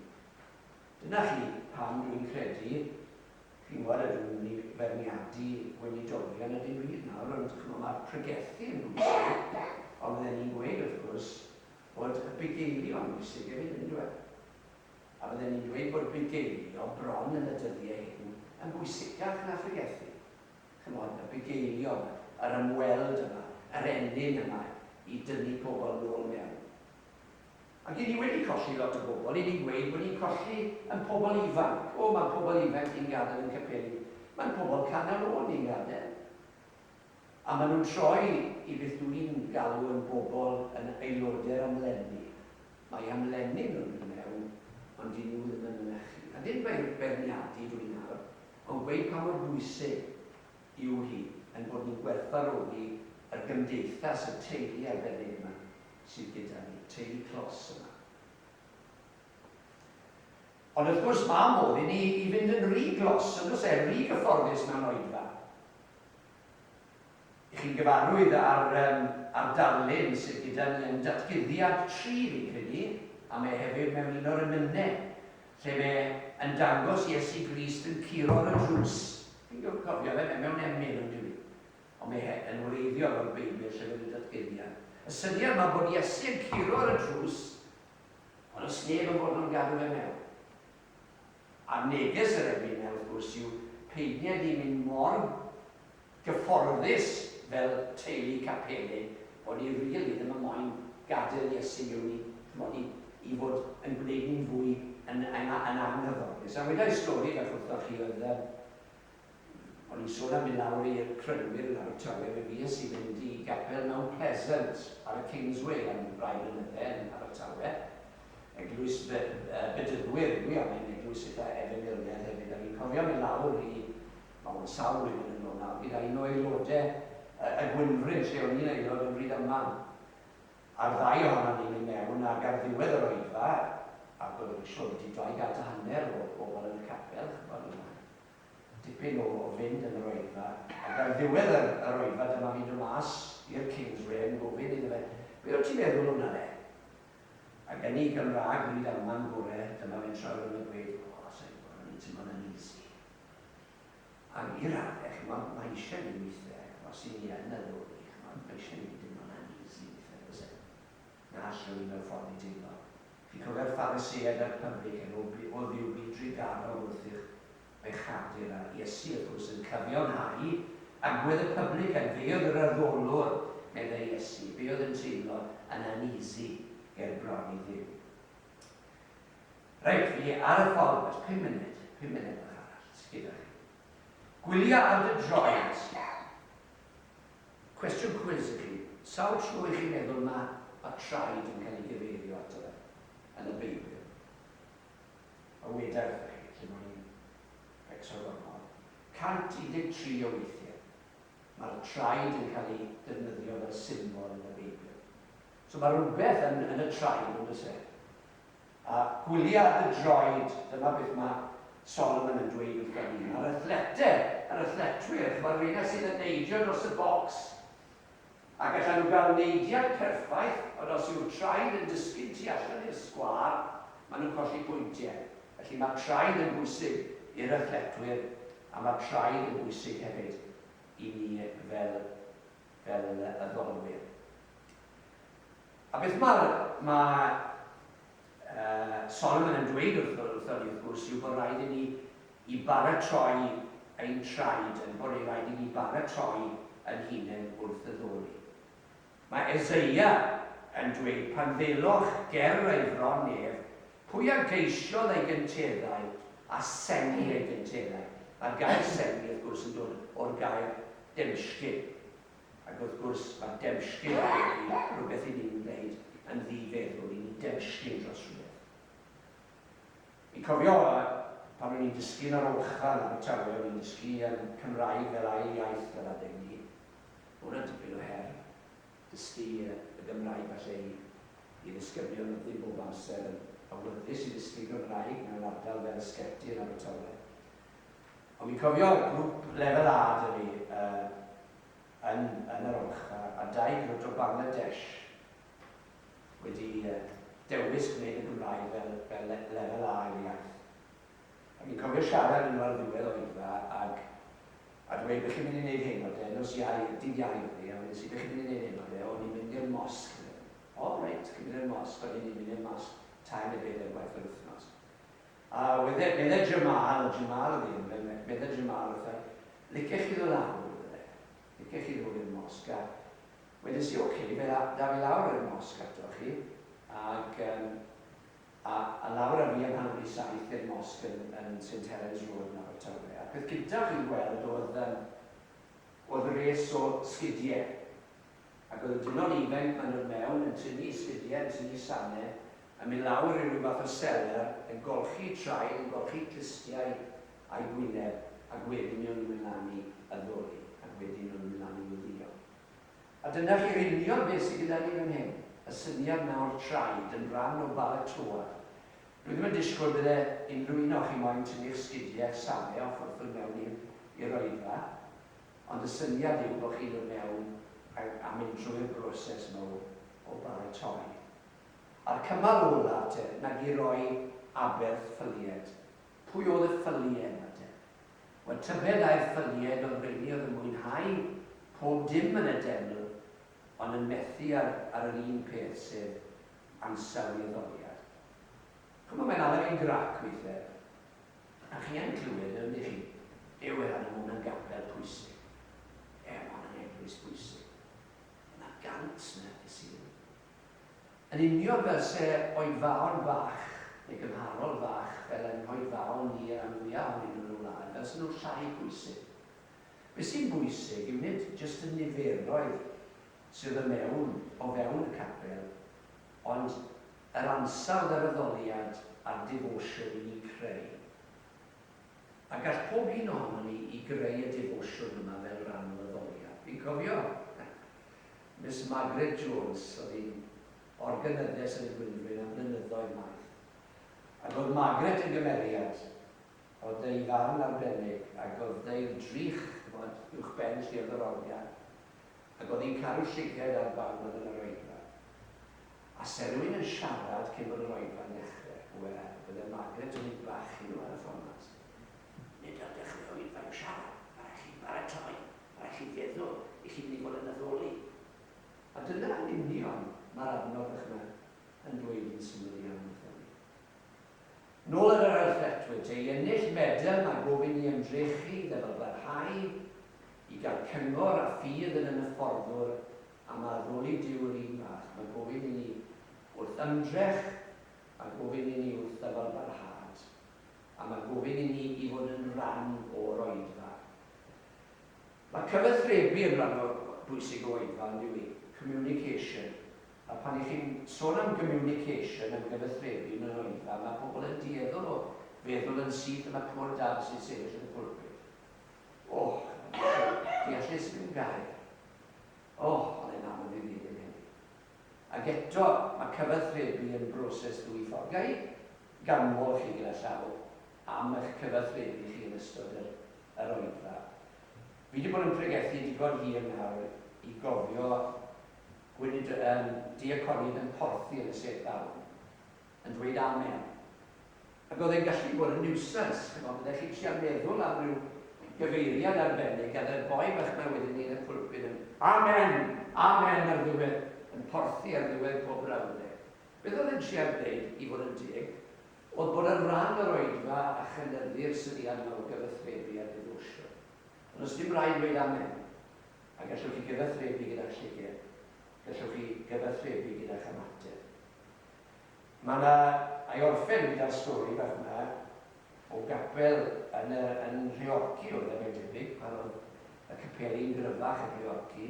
Dyna chi pam dwi'n credu, chi'n gwybod, a dwi'm yn mynd i feirniadu gweinidogion na dim byd nawr, ond ch'mod, mae'r pregethu yn bwysig, ond fydden ni'n gweud, wrth gwrs, bod y bugeilio yn bwysig hefyd, yn dyw e? A fydden ni'n dweud bod bugeilio bron yn y dyddiau hyn yn bwysicach na phregethu. Chimod, y bugeilio yma, yr ymweld yma, yr ennyn yma i dynnu pobl nôl mewn. Ac 'y ni wedi colli lot o bobl, 'y ni'n gweud bod ni'n colli yn pobl ifanc. O, mae'n pobl ifanc ni'n gadael yn capeli. Mae'n pobl canol oed ni'n gadael. A maen nhw'n troi i beth dw i'n galw yn bobl yn aelodau'r amlenni. Mae amlenni nhw'n mynd mewn, ond dyn nhw ddim yn mynychu. A dim beirniadu dw i nawr, ond gweud pa mor bwysig yw hi ein bod ni'n gwerthfawrogi yr gymdeithas, y teulu arbennig yma sydd gyda ni, teulu clos yma. Ond wrth gwrs mae modd i ni i fynd yn rhy glos, yn does e, rhy gyfforddus mewn oedfa. I chi'n gyfarwydd â'r um, â'r darlun sydd gyda ni yn Datguddiad 3, fi'n credu, a mae hefyd mewn un o'r emynau, lle mae yn dangos Iesu Grist yn curo ar y drws. Chi'n cofio fe, mae mewn emyn yn dyw Ond mae yn wreiddiol o'r Beibl, Llyfr y Datguddiad. Y syniad yma bod Iesu yn curo ar y drws, ond oes neb yn fodlon gadw fe mewn. A neges yr emyn 'na wrth gwrs yw peidied ni mynd mor gyfforddus fel teulu capeli bod ni rili ddim yn moyn gadael Iesu mewn i, ch'mod, i i fod yn gwneud ni'n fwy yn yn yn anghyfforddus. A weda i stori fach wrthoch chi oedd yym o'n i'n sôn am mynd lawr i'r Crynwyr yn Abertawe, fe fues i fynd i gapel Mount Pleasant ar y Kingsway am rai blynydde yn Abertawe. Eglwys Bedyddwyr yw hi, a mae'n eglwys eitha efengylaidd hefyd, a fi'n cofio mynd lawr i, mae hwn sawl blwyddyn yn ôl nawr, gyda un o aelodau y Gwynfryn, lle o'n i'n aelod yn Rhydaman. A'r ddau ohonon ni'n mynd mewn, ac ar ddiwedd yr oedfa, ac oedd yn siŵr byti 250 o bobl yn y capel, ch'mod, oedd 'na dipyn o o fynd yn yr oedfa, ac ar ddiwedd yr yr oedfa dyma fi'n dod mas i'r Kingsway yn gofyn iddo fe, be o't ti'n feddwl o hwnna de? Ac yn ei Gymraeg Rydaman gore, dyma fe'n troi rownd a gweud, o, sa i'n gwybod, o'n i'n teimlo'n uneasy. Ac i raddau, chimod, mae eisiau ni weithiau, os i ni yn addoli, chimod, mae eisiau ni deimlo'n uneasy weithiau, does e? Na allwn ni mewn ffordd i deimlo. Chi'n cofio'r Phariseaid a'r publican, o, o Dduw bu drugarog wrth i'ch bechadur, a Iesu, wrth gwrs, yn cyfiawnhau agwedd y publican, fe oedd yr addolwr, meddai Iesu, fe oedd yn teimlo yn uneasy ger bron i Dduw. Reit, fi ar y ffordd, oes, pum munud, pum munud bach arall, sydd gyda chi. Gwylia ar dy droed. Cwestiwn cwis i chi, sawl tro i chi'n meddwl mae, mae traed yn cael ei gyfeirio ato fe yn y Beibl? A weda wrthoch chi, lle bod ni'n becso gormod, 113 o weithiau mae'r traed yn cael ei defnyddio fel symbol yn y Beibl. So mae rhywbeth yn, yn y traed, yn does e? A gwylia ar dy droed, dyma beth mae Solomon yn dweud wrtho ni. Mae'r athletau, yr athletwyr, mae'r rheina sydd yn neidio dros y bocs, a gallan nhw gael neidiad perffaith, ond os yw'r traed yn disgyn tu allan i'r sgwâr, maen nhw'n colli pwyntiau. Felly mae traed yn bwysig i'r athletwyr, a mae traed yn bwysig hefyd i ni fel, fel addolwyr. A beth mae, mae Solomon yn dweud wrtho, wrtho ni, wrth gwrs, yw bod rhaid i ni i baratoi ein traed, yn bod rhaid i ni baratoi yn hunain wrth addoli. Mae Eseia yn dweud, Pan ddeloch ger ei fron ef, pwy a geisiodd ei gynteddau a sengi ei gynteddau? Mae'r gair sengi, wrth gwrs, yn dod o'r gair demshgyn. Ac wrth gwrs, mae demshgyn yn golygu rhywbeth i ni'n wneud yn ddi-feddwl, i ni'n demshgyn dros rhywbeth. Fi'n cofio pan o'n i'n dysgu yn yr Olchfa yn Abertawe, o'n i'n dysgu um, Cymraeg fel ail iaith yr adeg ni. Oedd hwnna'n dipyn o her, dysgu y Gymraeg falle i, i ddisgyblion oedd ddim bob amser yn awyddus i ddysgu Gymraeg mewn ardal fel Sgeti yn Abertawe. Ond fi'n cofio grŵp lefel A 'da fi yy yn yn yr Olchfa a dau grwt o Bangladesh wedi yy dewis gwneud y Gymraeg fel fel le- lefel A i'r iaith. A fi'n cofio siarad â nhw ar ddiwedd oedfa ag a dweud be chi'n mynd i wneud heno de, nos Iau, dydd Iau oedd hi, a wedes i be chi'n mynd i wneud heno de, o'n i'n mynd i'r mosg. O reit, chi'n mynd i'r mosg, o'n i'n mynd i'r mosg tair neu bedair gwaith yr wythnos. A wedde, medde Jamal, Jamal oedd ei enw fe, medde Jamal wrtha i, licech chi ddod lawr, medde fe, licech chi ddod i'r mosg, a wedes i, oce, fe dda, daf i lawr i'r mosg ato chi, ac um, a, a lawr â fi am hanner i saith i'r mosg yn, yn St Helens Road yn Abertawe. A'r peth gyntaf chi'n gweld oedd, um, oedd res o sgidiau. Ac oedd y dynon ifainc 'ma'n dod mewn, yn tynnu sgidiau, yn tynnu sanau, yn mynd lawr i ryw fath o seler, yn golchi traed, yn golchi clustiau a'i gwyneb, ac wedyn mi o'n nhw'n mynd lan i addoli, ac wedyn o'n nhw'n mynd lan i weddïo. A dyna chi'r union beth sydd gyda ni fan hyn, y syniad 'na o'r traed yn rhan o baratoad. Dwi ddim yn disgwyl bydde unrhyw un o chi moyn tynnu'ch sgidiau a'ch sanau off wrth ddod mewn i'r oedfa, Ond y syniad yw bod chi'n dod mewn a, a mynd drwy'r broses yma o, o baratoi. A'r cymal ola te, nag i roi aberth ffylied. Pwy oedd y ffylied 'ma te? Wel, tybed ai'r ffylied oedd rheini oedd yn mwynhau pob dim yn y deml, ond yn methu ar, ar yr un peth, sef ansawdd i addoliad. Ch'mod, mae'n ala fi'n grac weithiau. A chi yn clywed e, yndych chi? Duw e, ma' hwnna'n gapel pwysig. E, ma' hwnna'n eglwys bwysig. Yna gant 'na dydd Sul. Yn union fel se oedfaon bach, neu gymharol fach, fel ein hoedfaon ni y rhan fwya ohonyn nhw yn y wlad, fel se nhw'n llai pwysig. Be sy'n bwysig yw nid jyst y niferoedd sydd y mewn, o fewn y capel, ond yr ansawdd yr addoliad a'r defosiwn i ni'n creu. A gall pob un ohonon ni i greu y defosiwn yma fel rhan o addoliad. Fi'n cofio Miss Margaret Jones, oedd hi'n organyddes yn y Gwynfryn am flynyddoedd maith. Ac oedd Margaret yn gymeriad, oedd 'da hi farn arbennig, ac oedd 'da hi'r drych, ch'mod, uwchben lle oedd yr organ. Ac oedd hi'n caru llyged ar bawb oedd yn yr oedfa. A 'se rywun yn siarad cyn bod yr oedfa'n dechre, wel, bydde Margaret yn eu bachu nhw ar y ffordd mas. Nid ar dechre oedfa i'w siarad, ma' raid chi baratoi, ma' raid chi feddwl, i chi'n mynd i fod yn addoli. A dyna yn union ma'r adnodd fach 'ma yn dweud yn syml iawn wrthon ni. Nôl ar yr athletwyr te, i ennill medal mae gofyn i ymdrechu, ddyfalbarhau, i gael cyngor a ffydd yn yn hyfforddwr A mae addoli Duw yr un fath, mae gofyn i ni wrth ymdrech, mae gofyn i ni wrth ddyfalbarhad, a mae gofyn i ni i fod yn rhan o'r oedfa. Mae cyfathrebu yn rhan o bwysig o oedfa, yn dyw i? Communication. A pan i chi'n sôn am gommunication, am gyfathrebu mewn oedfa, mae pobl yn dueddol o feddwl yn syth am y poor dad sy'n sefyll yn y pulpit. O, deallus ddim gair. O, oedd e'n anodd i ddilyn hynny. Ac eto, mae cyfathrebu yn broses ddwy ffordd. Ga i ganmol chi gyda llaw am eich cyfathrebu chi yn ystod yr, yr oedfa. Fi wedi bod yn pregethu digon hir nawr i gofio gweinid, um, diaconiaid yn porthi yn y sedd fawr, yn dweud amen. Ac oedd e'n gallu bod yn niwsans, chimod, byddech chi'n trial meddwl am ryw gyfeiriad arbennig, a dde'r boi bach 'ma wedyn 'ny yn y pulpud yn Amen! Amen! ar ddiwedd, yn porthi ar ddiwedd pob brawddeg. Beth oedd e'n trial gwneud, i fod yn deg, oedd bod yn rhan o'r oedfa a chynyddu'r syniad 'ma o gyfathrebu a defosiwn. Ond does dim rhaid dweud amen, a gallwch chi gyfathrebu gyda'ch llyged, gallwch chi gyfathrebu gyda'ch ymateb. Mae 'na, a'i orffen gyda'r stori fach 'ma o gapel yn y, yn Nhreorci oedd e mae'n debyg, pan oedd y capeli'n gryfach yn Nhreorci.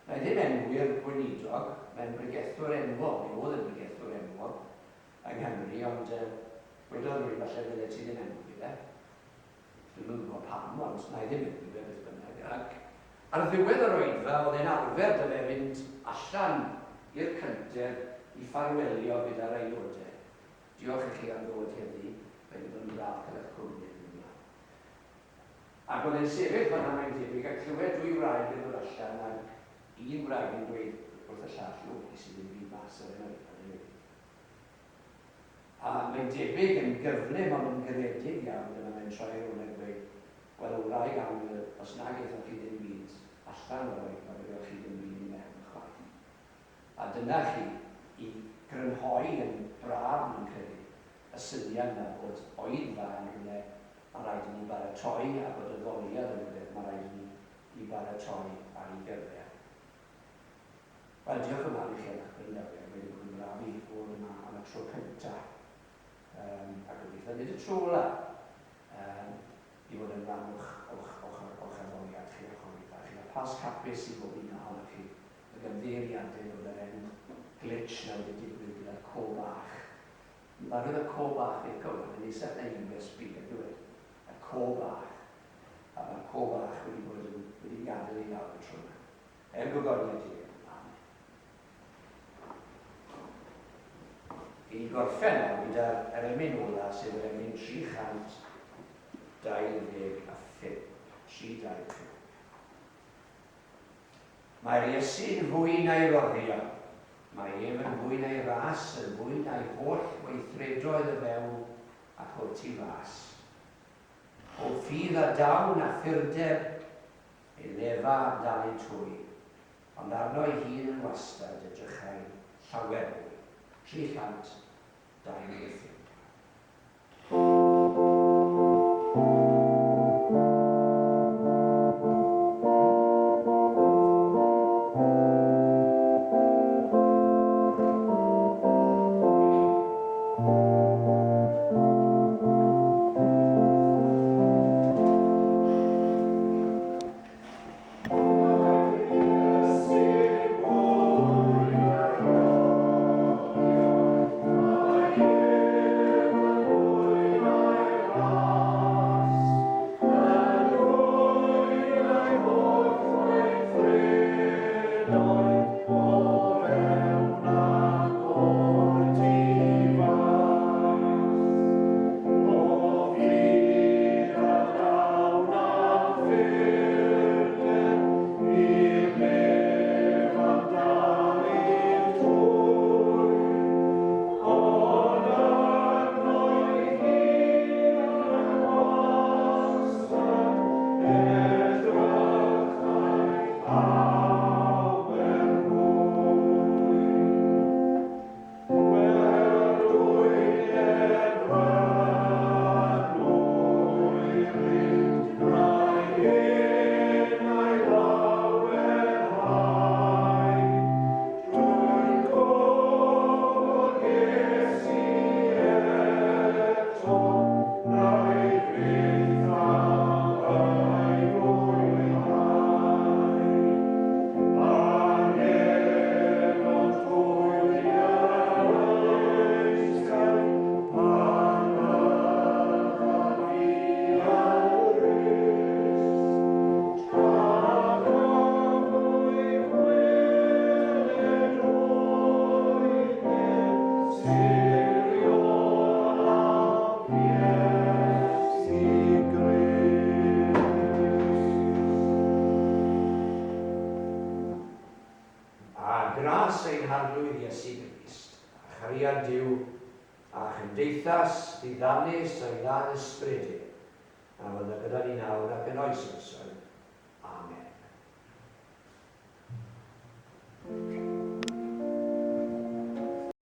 Na i ddim enwi'r gweinidog, mae'n bregethwr enwog, mi oedd yn bregethwr enwog yng Nghymru, ond uh, wedodd rhywun falle ddylet ti ddim enwi fe. Dwi'm yn gwybod pam, ond na i ddim enwi fe beth bynnag. Ac ar ddiwedd yr oedfa, oedd e'n arfer 'da fe fynd allan i'r cyntedd i ffarwelio gyda'r aelodau. Diolch i chi am ddod heddi, mae wedi bod yn braf cael eich cwmni heddiw 'ma. Ac oedd e'n sefyll fan'na mae'n debyg a clywed dwy wraig yn dod allan ac un wraig yn dweud wrth y llall, O, ges i ddim byd mas ar yn oedfa heddiw. A mae'n debyg yn gyflym ond yn garedig iawn, dyma fe'n troi rownd a gweud, Wel, y wraig annwyl, os nag aethoch chi ddim byd allan o'r oedfa, fe gewch chi ddim byd i mewn chwaith. A dyna chi, i grynhoi yn braf, dwi'n credu, y syniad 'na bod oedfa yn rhywle ma' raid i ni baratoi a bod addoliad yn rhywbeth ma' raid i ni i baratoi ar ei gyfer. Wel, diolch yn fawr i chi am eich gwrandawiad, mae wedi bod yn braf i fod yma am y tro cynta, um, a gobeithio nid y tro ola, um, i fod yn rhan o'ch, o'ch, o'ch, o'ch addoliad chi, o'ch oedfa chi. Pasg hapus i bob un ohonoch chi. Ac ymddiheuriadau bod yr hen glitch 'na wedi digwydd gyda'r co bach. Yn barod y co bach i'r cywan yn isach na USB nag yw e? Y co bach. A mae'r co bach wedi bod yn wedi gadael i lawr y tro yma. Er gogoniant i Dduw. Amen. I ni gorffen nawr gyda'r yr emyn ola, sef yr emyn 325. 325. Mae'r Iesu'n fwy na'i roddion. Mae ef yn fwy na'i ras, yn fwy na'i holl weithredoedd o fewn ac o'r tu fas. O ffydd a dawn a phurdeb, ei lefa amdanynt hwy, ond arno ei hun yn wastad edrychai llawer mwy. 325. A gras ein Harglwydd Iesu Grist, a chariad Duw, a chymdeithas ddiddanus o'i lân ysbryd ef, a fyddo gyda ni nawr ac yn oes oesoedd.